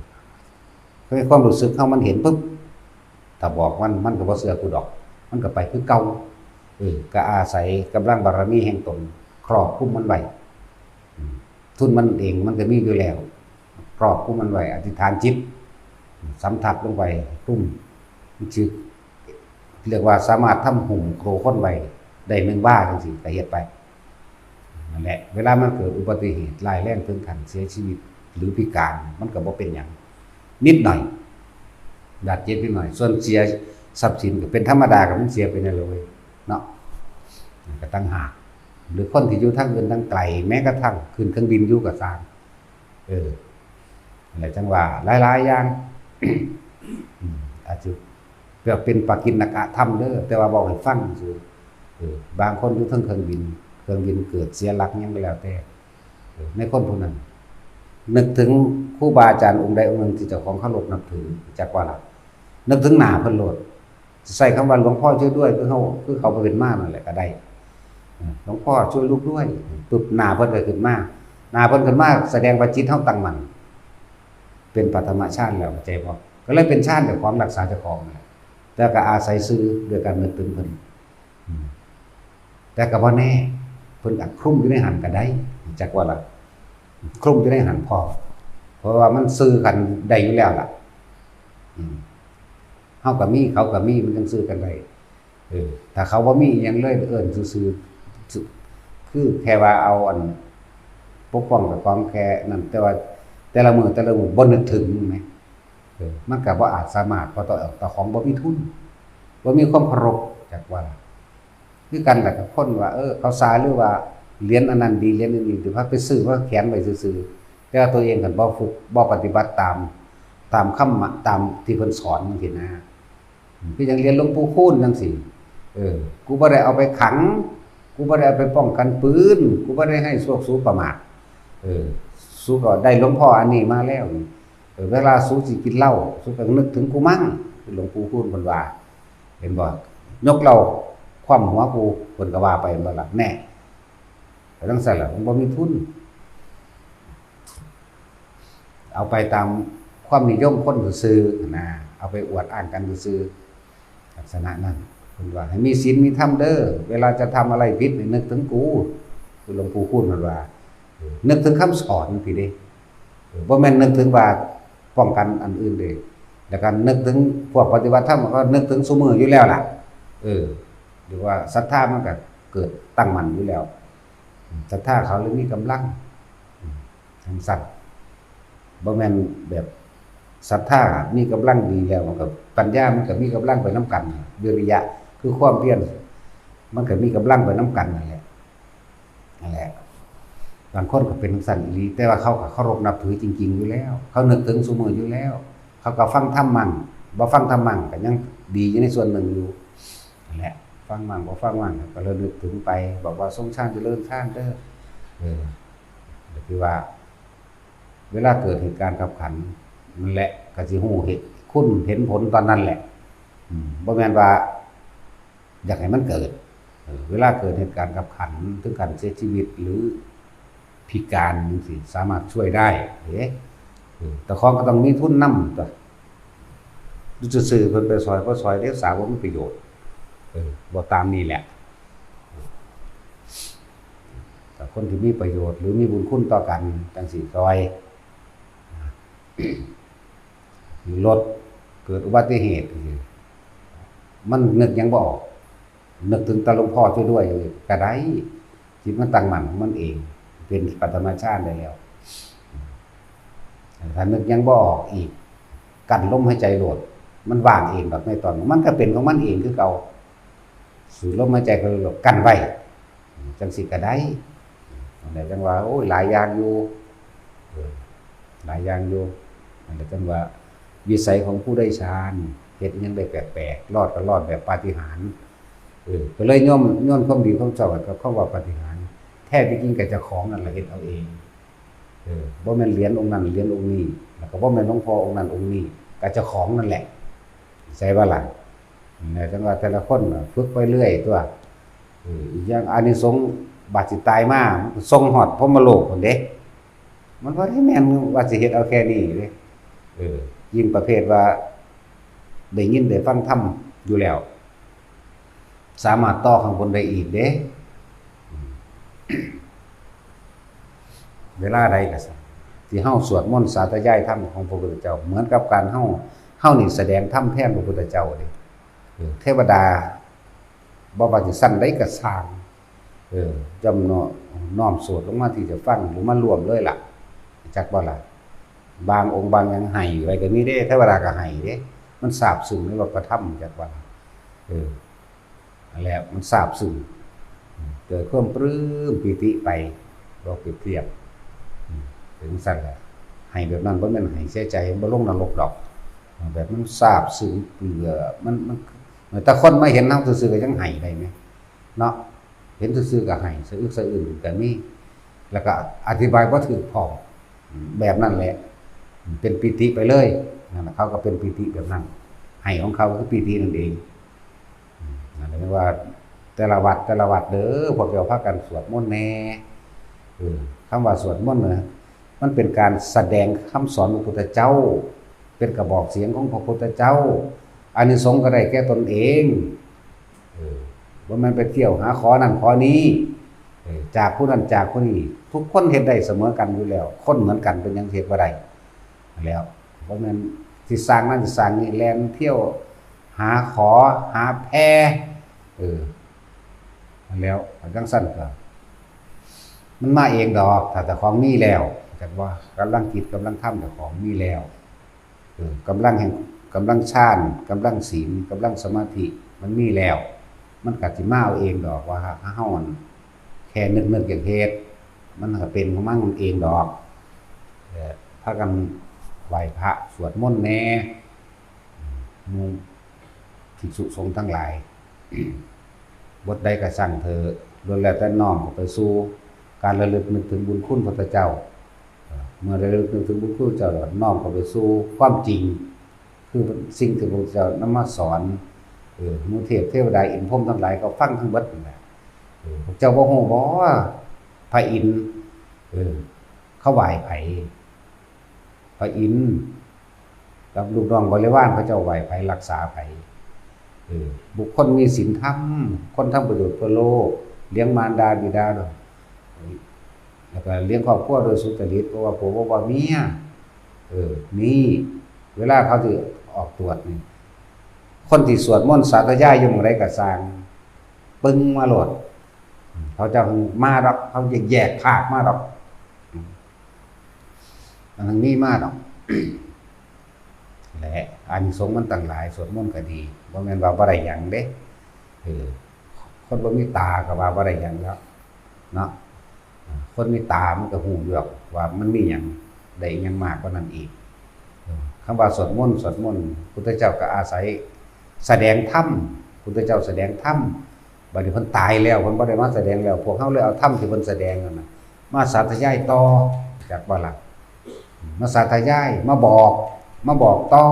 ในความรู้สึกเฮามันเห็นปุ๊บ ถ้าบอกมัน มันก็บ่เชื่อกูดอก มันก็ไปคือเก่า เออ ก็อาศัยกำลังบารมีแห่งตนครอบคุมมันไว้ อืม ทุนมันเองมันก็มีอยู่แล้ว ครอบคุมมันไว้ อธิษฐานจิต สำทับลงไป ตุ้ม มันสิ เรียกว่าสามารถทำหุ้มโครงคนไว้ได้หนึ่งวาจั่งซี้ ก็เฮ็ดไป นั่นแหละ เวลามันเกิดอุบัติเหตุร้ายแรงถึงขั้นเสียชีวิต หรือพิการ มันก็บ่เป็นหยัง นิดหน่อย บาดเจ็บนิดหน่อย ส่วนเสียทรัพย์สินก็เป็นธรรมดา ก็มันเสียไปนั่นแหละเว้ย เนาะ ก็ต่างหาก หรือคนที่อยู่ทางอื่นทางไกล แม้กระทั่งขึ้นเครื่องบินอยู่ก็ตาม เออ นั่นแหละ จั่งว่าหลายๆ อย่าง อืม อาจจะแบบเป็นปากิณกธรรมเด้อ แต่ว่าเว้าให้ฟังซื่อ เออ บางคนอยู่เทิงเครื่องบิน เครื่องบินเกิดเสียหลักหยังก็แล้วแต่ เออ ในคนผู้นั้น นึกถึงครูบาอาจารย์องค์ใดองค์หนึ่งที่เจ้าของเคารพนับถือ จักว่าล่ะ นึกถึงหน้าเพิ่นโลด ใช้คำว่า "หลวงพ่อช่วยด้วย" คือเฮา คือเขาเป็นมานั่นแหละก็ได้ "หลวงพ่อช่วยลูกด้วย" ปุ๊บ หน้าเพิ่นก็ขึ้นมา หน้าเพิ่นขึ้นมา แสดงว่าจิตเฮาตั้งมั่น เป็นปฐมฌานแล้ว เข้าใจบ่ ก็เลยเป็นฌานเจ้าของ รักษาเจ้าของนั่นแหละ แต่ก็อาศัยซื่อโดยการนึกถึงเพิ่น อืม แต่ก็บ่แน่ เพิ่นอาจคลุมอยู่ในหั้นก็ได้ จักว่าล่ะ คลุมอยู่ในหั้นพร้อม เพราะว่ามันซื่อกันได้อยู่แล้วล่ะ อืม เฮาก็มี เขาก็มี มันจั่งซื่อกันได้ เออ ถ้าเขาบ่มีอิหยังเลย เอิ้นซื่อๆ ซื่อ คือแค่ว่าเอาอันปกป้องเจ้าของแค่นั้น แต่ว่าแต่ละมื้อแต่ละมื้อบ่นึกถึงแหม เออ มันก็บ่อาจสามารถ เพราะเจ้า เจ้าของบ่มีทุน บ่มีความเคารพ จักว่าล่ะ คือกันล่ะกับคนว่า เออ เขาซา หรือว่าเหรียญอันนั้นดี เหรียญอันนี้ดี พาไปซื้อมาแขวนไว้ซื่อๆ แต่ว่าตัวเองหั้นบ่ฝึก บ่ปฏิบัติตาม ตามคำ ตามที่เพิ่นสอนจั่งซี้นะ คือจั่งเหรียญหลวงปู่คูณจั่งซี้ เออ กูบ่ได้เอาไปขัง กูบ่ได้เอาไปป้องกันปืน กูบ่ได้ให้พวกสูประมาท เออ สูก็ได้หลวงพ่ออันนี้มาแล้วนี่ เออ เวลาสูสิกินเหล้า สูก็นึกถึงกูมั่ง คือหลวงปู่คูณเพิ่นว่า เห็นบ่ ยกเหล้าคว่ำหัวกู เพิ่นก็ว่าไป เห็นบ่ล่ะ แน่ ก็จั่งซั้นล่ะ มันบ่มีทุน เอาไปตามความนิยมคนซื่อๆ นะ เอาไปอวดอ้างกันซื่อๆ ลักษณะนั้น เพิ่นว่าให้มีศีลมีธรรมเด้อ เวลาจะทำอะไรผิดนี่นึกถึงกู คือหลวงปู่คูณเพิ่นว่า เออ นึกถึงคำสอนพี้เด้ เออ บ่แม่นนึกถึงว่าป้องกันอันอื่นเด้ แล้วก็นึกถึงพวกปฏิบัติธรรมก็นึกถึงซุมื้ออยู่แล้วล่ะ เออ หรือว่าศรัทธามันก็เกิดตั้งมั่นอยู่แล้ว ศรัทธาเขาเลยมีกำลัง จั่งซั้น บ่แม่นแบบศรัทธามีกำลังดีแล้ว มันก็ ปัญญามันก็มีกำลังไปนำกัน วิริยะคือความเพียร มันก็มีกำลังไปนำกันนั่นแหละ นั่นแหละ บางคนก็เป็นจั่งซั้นอีหลี แต่ว่าเขาก็เคารพนับถือจริงๆ อยู่แล้ว เขานึกถึงซุมื้ออยู่แล้ว เขาก็ฟังธรรมมั่ง บ่ฟังธรรมมั่งก็ยังดีอยู่ในส่วนหนึ่งอยู่ นั่นแหละ ฟังมั่งบ่ฟังมั่งก็ระลึกถึงไป บอกว่า "ทรงฌานเจริญฌานเด้อ" เออ ก็คือว่า เวลาเกิดเหตุการณ์คับขันนั่นแหละ ก็สิฮู้เหตุ คุณเห็นผลตอนนั้นแหละ อืม บ่แม่นว่าอยากให้มันเกิด เออ เวลาเกิดเหตุการณ์คับขัน ถึงขั้นเสียชีวิต หรือพิการจั่งซี้ สามารถช่วยได้เด้ เออ เจ้าของก็ต้องมีทุนนำตั๊ว อยู่ซื่อๆ เพิ่นไปซ่อย บ่ซ่อยเด้ สาบ่มีประโยชน์ เออ บ่ตามนี้แหละ แต่คนที่มีประโยชน์ หรือมีบุญคุณต่อกัน จั่งซี้ซ่อย รถเกิดอุบัติเหตุ มันนึกหยังบ่ออก นึกถึงแต่หลวงพ่อช่วยด้วยก็ได้ จิตมันตั้งมั่นของมันเอง เป็นปฐมฌานได้แล้ว ถ้านึกหยังบ่ออกอีก กั้นลมหายใจโลด มันว่างเองดอกในตอนนั้น มันก็เป็นของมันเองคือเก่า สูดลมหายใจเข้าโลด กั้นไว้ จั่งซี้ก็ได้ นั่นแหละจั่งว่า โอ้ย หลายอย่างอยู่ เออ หลายอย่างอยู่ นั่นแหละจั่งว่า วิสัยของผู้ได้ฌาน เฮ็ดหยังได้แปลกๆ รอดก็รอดแบบปาฏิหาริย์ เออ ก็เลยโยน โยนความดีความชอบให้กับคำว่าปาฏิหาริย์ แท้ที่จริงก็เจ้าของนั่นแหละเฮ็ดเอาเอง เออ บ่แม่นเหรียญองค์นั้นเหรียญองค์นี้ แล้วก็บ่แม่นหลวงพ่อองค์นั้นองค์นี้ ก็เจ้าของนั่นแหละ ใช่บ่ล่ะ เนี่ย จังว่าแต่ละคนน่ะฝึกไปเรื่อยตัว เออ อีกอย่างอานิสงส์บาดสิตายมา มันก็ส่งฮอดพรหมโลกพุ้นเด้ มันบ่ได้แม่นว่าสิเฮ็ดเอาแค่นี้เด้ เออ ยิ่งประเภทว่าได้ยินได้ฟังธรรมอยู่แล้ว สามารถต่อข้างบนได้อีกเด้ เวลาใดก็ซ่า ที่เฮาสวดมนต์สาธยายธรรมของพระพุทธเจ้า เหมือนกับการเฮา เฮานี่แสดงธรรมแทนพระพุทธเจ้าเด้ เออ เทวดา บ่ว่าสิชั้นใดก็ซ่าง เออ ย่อมน้อม น้อมสวดลงมาที่จะฟัง หรือมาร่วมเลยล่ะ จักบ่ล่ะ บางองค์บางหยังไห้ไว้ก็มีเด้ เทวดาก็ไห้เด้ มันซาบซึ้งในรสพระธรรม จักบ่ล่ะ เออ นั่นแหละ มันซาบซึ้ง เกิดความปลื้มปีติไป บ่เปรียบเทียบ อืม เป็นจั่งซั้นแหละ ไห้แบบนั้นบ่แม่นไห้เสียใจ บ่ลงนรกดอก แบบมันซาบซึ้ง เปื่อ มัน มัน แต่คนมาเห็นเฮาซื่อๆก็ยังไห้ได้แหม เนาะ เห็นซื่อๆก็ไห้ สะอึกสะอื้นก็มี แล้วก็อธิบายบ่ถูกพร้อม แบบนั้นแหละ เป็นปีติไปเลย นั่นน่ะ เขาก็เป็นปีติแบบนั้น ไห้ของเขาคือปีตินั่นเอง นั่นแหละว่า แต่ละวัด แต่ละวัดเด้อ พวกเจ้าพากันสวดมนต์แหน่ เออ คำว่าสวดมนต์น่ะ มันเป็นการแสดงคำสอนพระพุทธเจ้า เป็นกระบอกเสียงของพระพุทธเจ้า อานิสงส์ก็ได้แก่ตนเอง เออ บ่แม่นไปเที่ยวหาขอนั่นขอนี้ เออ จากผู้นั้นจากผู้นี้ ทุกคนเฮ็ดได้เสมอกันอยู่แล้ว คนเหมือนกันเป็นหยังเฮ็ดบ่ได้ แล้ว บ่แม่นสิสร้างนั่นสิสร้างนี่ แล่นเที่ยวหาขอหาแผ่ เออ แล้วจั่งซั้นก็ มันมาเองดอก ถ้าเจ้าของมีแล้ว จักว่ากำลังจิตกำลังธรรมเจ้าของมีแล้ว เออ กำลังแห่ง กำลังฌาน กำลังศีล กำลังสมาธิ มันมีแล้ว มันก็สิมาเอาเองดอก ว่าถ้าเฮาแค่นึกๆอยากเฮ็ด มันก็เป็นของมันเองดอก เออ พากันไหว้พระสวดมนต์แหน่ หมู่ภิกษุสงฆ์ทั้งหลาย บทใดก็ช่างเถอะ ล้วนแล้วแต่น้อมเข้าไปสู่การระลึกนึกถึงบุญคุณพระพุทธเจ้า เมื่อระลึกนึกถึงบุญคุณเจ้าแล้วน้อมเข้าไปสู่ความจริง คือสิ่งที่พระพุทธเจ้านำมาสอน เออ หมู่เทพเทวดาอินทร์พรหมทั้งหลายก็ฟังทั้งเบิดนั่นแหละ เออ พวกเจ้าบ่ฮู้บ่ว่าพระอินทร์ เออ เขาไหว้ไผ พระอินทร์กับลูกน้องบริวารเขาเจ้าไหว้ไผรักษาไผ เออ บุคคลมีศีลธรรม คนทำประโยชน์เพื่อโลก เลี้ยงมารดาบิดา แล้วก็เลี้ยงครอบครัวโดยสุจริต เพราะว่าผัวบ่ว่าเมีย เออ นี่ เวลาเขาสิออกตรวจนี่ คนที่สวดมนต์สาธยายอยู่หม่องใดก็ซ่าง ปึ้งมาโลด เขาจะมาดอก เขาจะแยกภาคมาดอก อันนั้นมีมาดอก และอานิสงส์มันตั้งหลาย สวดมนต์ก็ดี บ่แม่นว่าบ่ได้หยังเด้ เออ คนบ่มีตาก็ว่าบ่ได้หยังแล้ว เนาะ คนมีตามันก็ฮู้อยู่ดอกว่ามันมีหยัง ได้หยังมากกว่านั้นอีก เออ คำว่าสวดมนต์ สวดมนต์ พุทธเจ้าก็อาศัยแสดงธรรม พุทธเจ้าแสดงธรรม บัดนี้เพิ่นตายแล้ว เพิ่นบ่ได้มาแสดงแล้ว พวกเฮาเลยเอาธรรมที่เพิ่นแสดงนั่นน่ะ มาสาธยายต่อ จักบ่ล่ะ มาสาธยาย มาบอก มาบอกต่อ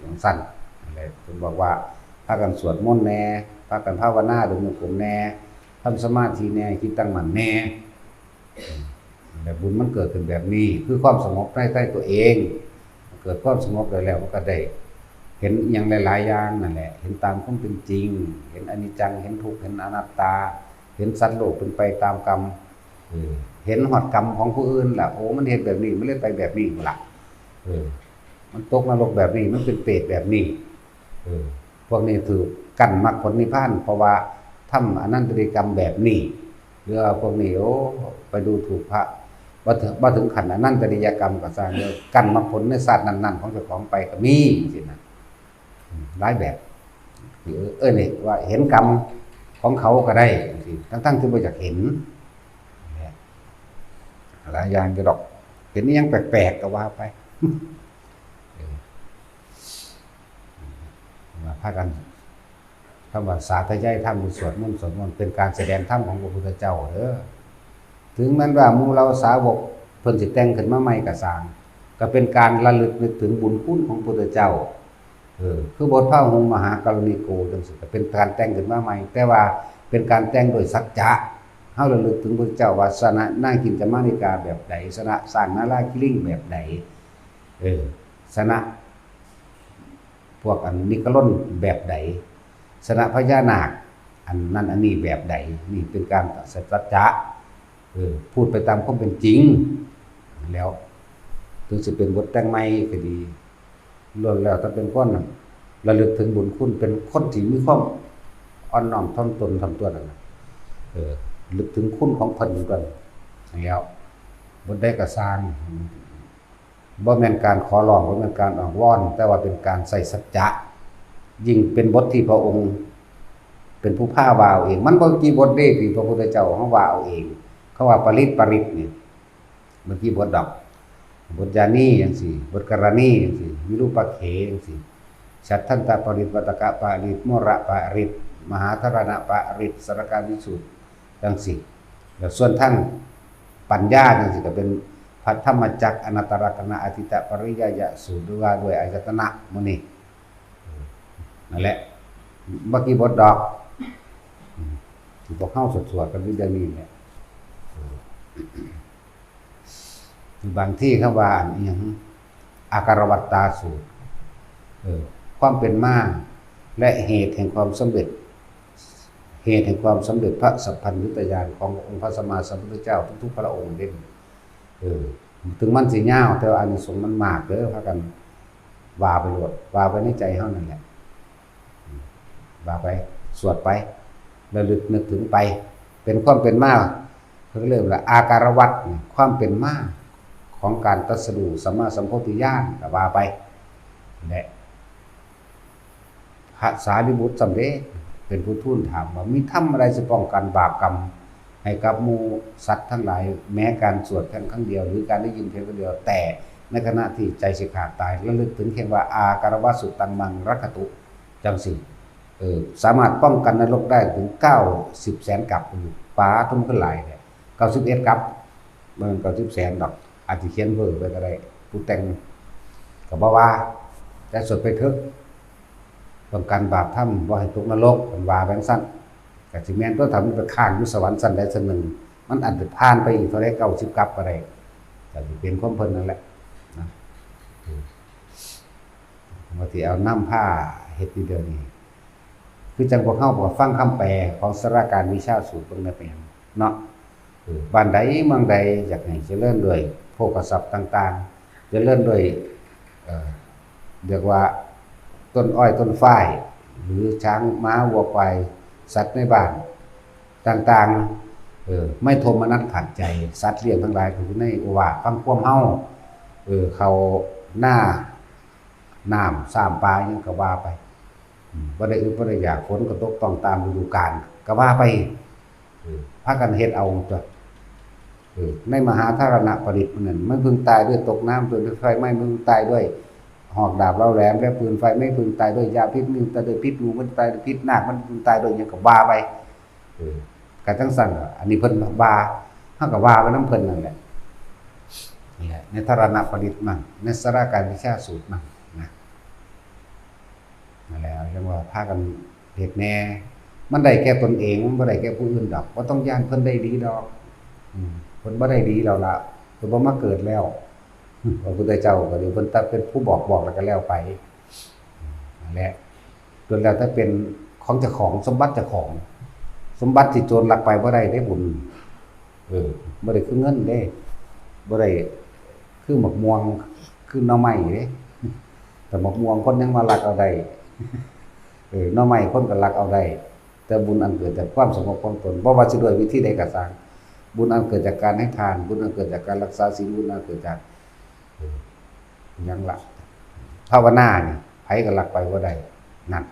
จั่งซั้น นั่นแหละ เพิ่นบอกว่า พากันสวดมนต์แหน่ พากันภาวนา เดินจงกรมแหน่ ทำสมาธิแหน่ จิตตั้งมั่นแหน่ แต่บุญมันเกิดขึ้นแบบนี้ คือความสงบในใจตัวเอง เกิดความสงบได้แล้ว มันก็ได้เห็นอหย่างหลายๆอย่างนั่นแหละ เห็นตามความเป็นจริง เห็นอนิจจัง เห็นทุกข์ เห็นอนัตตา เห็นสัตว์โลกเป็นไปตามกรรม เออ เห็นฮอดกรรมของผู้อื่นล่ะ โอ้ มันเฮ็ดแบบนี้ มันเลยไปแบบนี้ล่ะ เออ มันตกนรกแบบนี้ มันเป็นเปรตแบบนี้ เออ พวกนี้ถือกั้นมรรคผลนิพพาน เพราะว่าทำอนันตริยกรรมแบบนี้ หรือว่าพวกนี้ โอ้ ไปดูถูกพระ บ่ถึง บ่ถึงขั้นอนันตริยกรรมก็ซ่าง เด้อ กั้นมรรคผลในชาตินั้นๆของเจ้าของไปก็มี จั่งซี้นะ อืม หลายแบบ เออ เออ นี่ว่าเห็นกรรมของเขาก็ได้ จั่งซี้ ทั้งๆที่บ่อยากเห็น เนี่ย หลายอย่างอยู่ดอก เห็นอิหยังแปลกๆก็ว่าไป เออ มาพากัน คำว่าสาธยายธรรม หรือสวดมนต์ สวดมนต์เป็นการแสดงธรรมของพระพุทธเจ้าเด้อ ถึงแม้ว่าหมู่เหล่าสาวกเพิ่นสิแต่งขึ้นมาใหม่ก็ซ่าง ก็เป็นการระลึกนึกถึงบุญคุณของพระพุทธเจ้า เออ คือบทพระหุงมหากรณีโกจังซี่ ก็เป็นการแต่งขึ้นมาใหม่ แต่ว่าเป็นการแต่งโดยสัจจะ เฮาระลึกถึงพระพุทธเจ้าว่าชนะนางกินจมานิกาแบบใด ชนะช้างนาลาคิริงแบบใด เออ ชนะ พวกอันนิกรนแบบใด ชนะพญานาค อันนั้นอันนี้แบบใด นี่เป็นการสัจจะ เออ พูดไปตามความเป็นจริง แล้ว ถึงสิเป็นบทแต่งใหม่ก็ดี ล้วนแล้วแต่เป็นคนระลึกถึงบุญคุณ เป็นคนที่มีความอ่อนน้อมถ่อมตนถ่อมตัวนั่นน่ะ เออ ลึกถึงคุณของเพิ่นก่อน แล้ว บทใดก็ซ่าง บ่แม่นการขอร้อง บ่แม่นการอ้อนวอน แต่ว่าเป็นการใช้สัจจะ ยิ่งเป็นบทที่พระองค์เป็นผู้พาว่าเอาเอง มันบ่กี่บทเด้ที่พระพุทธเจ้าเฮาว่าเอาเอง เขาว่าปริตร ปริตร นี่ บ่กี่บทดอก บทยานีจังซี่ บทกรณีจังซี่ วิรูปเขจังซี่ ฉัตทันตปริตร วัตตกปริตร มรปริตร มหาธารณปริตร สารคาวิสูตร จังซี่ แล้วส่วนทางปัญญาจังซี่ก็เป็นพระธรรมจักร อนัตตลักษณะ อทิฏฐปริยายสูตร หรือว่าด้วยอายตนะหมู่นี้ นั่นแหละ บ่กี่บทดอก อืม ที่พวกเฮาสวดๆกันอยู่เดี๋ยวนี้แหละ เออ บางทีเขาว่าอันอิหยัง อาการวัตตาสูตร เออ ความเป็นมา และเหตุแห่งความสำเร็จ เหตุแห่งความสำเร็จพระสัพพัญญุตญาณขององค์พระสัมมาสัมพุทธเจ้าทุกๆพระองค์เด้ เออ ถึงมันสิยาว แต่ว่าอานิสงส์มันมากเด้อ พากันว่าไปโลด ว่าไปในใจเฮานั่นแหละ ว่าไป สวดไป ระลึกนึกถึงไป เป็นความเป็นมา เขาเรียกว่าอาการวัตร ความเป็นมาของการตรัสรู้สัมมาสัมโพธิญาณก็ว่าไป และ พระสารีบุตรสำเร็จเป็นผู้ทูลถามว่า มีธรรมอะไรจะป้องกันบาปกรรมให้กับหมู่สัตว์ทั้งหลาย แม้การสวดเพียงครั้งเดียว หรือการได้ยินเพียงครั้งเดียว แต่ในขณะที่ใจสิขาดตาย ระลึกถึงเพียงว่า อาการวัตสุตังมังรักขตุ จังสิ เออ สามารถป้องกันนรกได้ถึงเก้าสิบแสนกัป อยู่ ปาด มันคือหลายแท้ เก้าสิบเอ็ดกัป บ่แม่นเก้าสิบแสนดอก อาจสิเขียนเพิ่มไว้ก็ได้ ผู้แต่งก็บ่ว่า แต่สวดไปเถอะ ป้องกันบาปธรรม บ่ให้ตกนรก เพิ่นว่าจั่งซั้น ก็สิแม่นตัว ถ้ามันไปค้างอยู่สวรรค์ชั้นใดชั้นหนึ่ง มันอาจจะผ่านไปอีกเท่าใด เก้าสิบกัปก็ได้ ก็สิเป็นของเพิ่นนั่นแหละนะ เออ ว่าสิเอานำพาเฮ็ดอยู่เดี๋ยวนี้ คือจั่งพวกเฮาก็ฟังคำแปลของสาราการวิชาสูตรเบิ่งแหน่เป็นหยังเนาะ เออ บ้านใดเมืองใดอยากให้เจริญด้วยโภคทรัพย์ต่างๆ เจริญด้วย เอ่อ เรียกว่าต้นอ้อยต้นฝ้าย หรือช้างม้าวัวควาย สัตว์ในบ้านต่างๆ เออ ไม่โทมนัสขัดใจ สัตว์เลี้ยงทั้งหลายก็อยู่ในโอวาทฟังความเฮา เออ เข้านา น้ำ ซ้ำ ปลา หยังก็ว่าไป อืม บ่ได้อึดบ่ได้อยาก ฝนก็ตกต้องตามฤดูกาล ก็ว่าไป เออ พากันเฮ็ดเอาตัว เออ ในมหาธารณปริตรนั่น มันเพิ่งตายด้วยตกน้ำ ด้วยไฟไหม้ มันเพิ่งตายด้วยหอกดาบเหลาแหลมและปืนไฟ ไม่เพิ่งตายด้วยยาพิษ มันเพิ่งตายด้วยพิษงู มันตายด้วยพิษนาค มันเพิ่งตายด้วยหยังก็ว่าไป เออ ก็จั่งซั้นล่ะ อันนี้เพิ่นว่า เฮาก็ว่าไปนำเพิ่นนั่นแหละ นี่แหละ ในธารณปริตรมั่ง ในสาราการวิชาสูตรมั่งนะ นั่นแหละ จั่งว่าพากันเฮ็ดแหน่ มันได้แก่ตนเอง มันบ่ได้แก่ผู้อื่นดอก บ่ต้องย้านเพิ่นได้ดีดอก อืม เพิ่นบ่ได้ดีแล้วล่ะ เพิ่นบ่มาเกิดแล้ว พระพุทธเจ้าก็ดี เพิ่นตัดเป็นผู้บอก บอกแล้วก็แล้วไป นั่นแหละ ล้วนแล้วแต่เป็นของเจ้าของ สมบัติเจ้าของ สมบัติที่โจรลักไปบ่ได้เด้บุญ เออ บ่ได้คือเงินเด้ บ่ได้คือหมากม่วง คือหน่อไม้เด้ แต่หมากม่วงคนยังมาลักเอาได้ เออ หน่อไม้คนก็ลักเอาได้ แต่บุญอันเกิดจากความสงบของตน บ่ว่าสิด้วยวิธีใดก็ตาม บุญอันเกิดจากการให้ทาน บุญอันเกิดจากการรักษาศีล บุญอันเกิดจาก เออ หยังล่ะ ภาวนานี่ ไผก็ลักไปบ่ได้ นั่น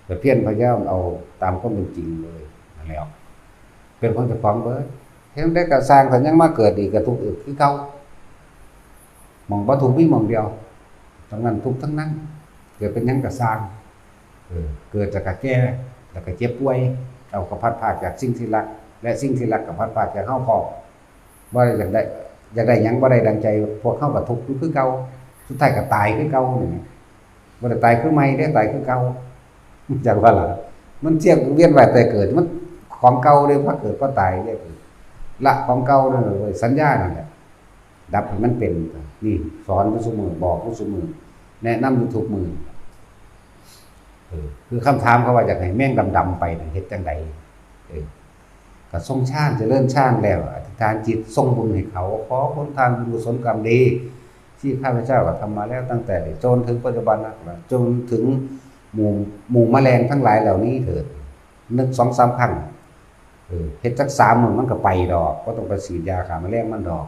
แต่เพียรพยายามเอาตามความเป็นจริงเลย นั่นแหละ เป็นของเจ้าของเบิด เฮ็ดจั่งใดก็ซ่าง คันยังมาเกิดอีกก็ทุกข์อีกคือเก่า หม่องบ่ทุกข์มีหม่องเดียว ทั้งนั้นทุกข์ทั้งนั้น เกิดเป็นหยังก็ซ่าง เออ เกิดแล้วก็แก่ แล้วก็เจ็บป่วย เราก็พลัดพรากจากสิ่งที่รัก และสิ่งที่รักก็พลัดพรากจากเฮาพร้อม บ่ได้อยากได้ อยากได้หยังบ่ได้ดังใจ พวกเฮาก็ทุกข์อยู่คือเก่า สุดท้ายก็ตายคือเก่านี่ บ่ได้ตายคือใหม่เด้ ตายคือเก่า จักว่าล่ะ มันเที่ยวเวียนว่ายตายเกิด มันของเก่าเด้ พอเกิดพอตายเด้ ละของเก่านั่นเว้ย สัญญานั่นแหละ ดับให้มันเป็น นี่สอนอยู่ซุมื้อ บอกอยู่ซุมื้อ แนะนำอยู่ทุกมื้อ เออ คือคำถามเขาว่าอยากให้แมงดำๆไปน่ะ เฮ็ดจั่งใด เออ ก็ทรงฌาน เจริญฌานแล้ว อธิษฐานจิตส่งบุญให้เขา ขอผลทานบุญกุศลกรรมดี ที่ข้าพเจ้ากระทำมาแล้วตั้งแต่เด็กจนถึงปัจจุบันนะ จนถึงหมู่ หมู่แมลงทั้งหลายเหล่านี้เถิด นึกสองสามครั้ง เออ เฮ็ดจักสามมื้อมันก็ไปดอก บ่ต้องไปฉีดยาฆ่าแมลงมันดอก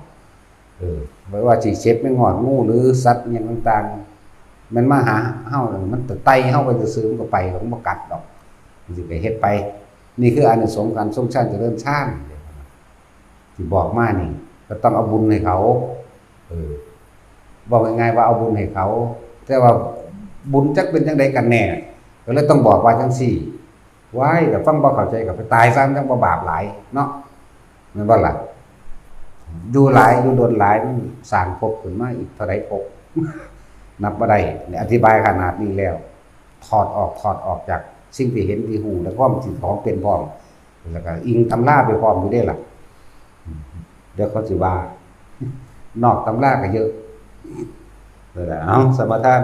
เออ บ่ว่าสิเข็บแมงงอด งู หรือสัตว์อิหยังต่างๆ มันมาหาเฮา มันไต่เฮาไปซื่อๆ มันก็ไปดอก มันบ่กัดดอก มันสิไปเฮ็ดไป นี่คืออานิสงส์การทรงฌานเจริญฌาน ที่บอกมานี่ ก็ต้องเอาบุญให้เขา เออ บอกง่ายๆว่าเอาบุญให้เขา แต่ว่าบุญจักเป็นจั่งใดกันแน่ ก็เลยต้องบอกว่าจั่งซี้ ว้าย แต่ฟังบ่เข้าใจก็ไปตายซะ มันจั่งบ่บาปหลายเนาะ แม่นบ่ล่ะ อยู่หลาย อยู่โดนหลาย มันสร้างภพขึ้นมาอีกเท่าใดภพ นับบ่ได้ นี่อธิบายขนาดนี้แล้ว ถอดออก ถอดออกจากสิ่งที่เห็นที่ฮู้ และความจริงของเป็นพร้อม แล้วก็อิงตำราไปพร้อมอยู่เด้ล่ะ เดี๋ยวเขาสิว่า นอกตำราก็เยอะ นั่นแหละ เอา สมาทาน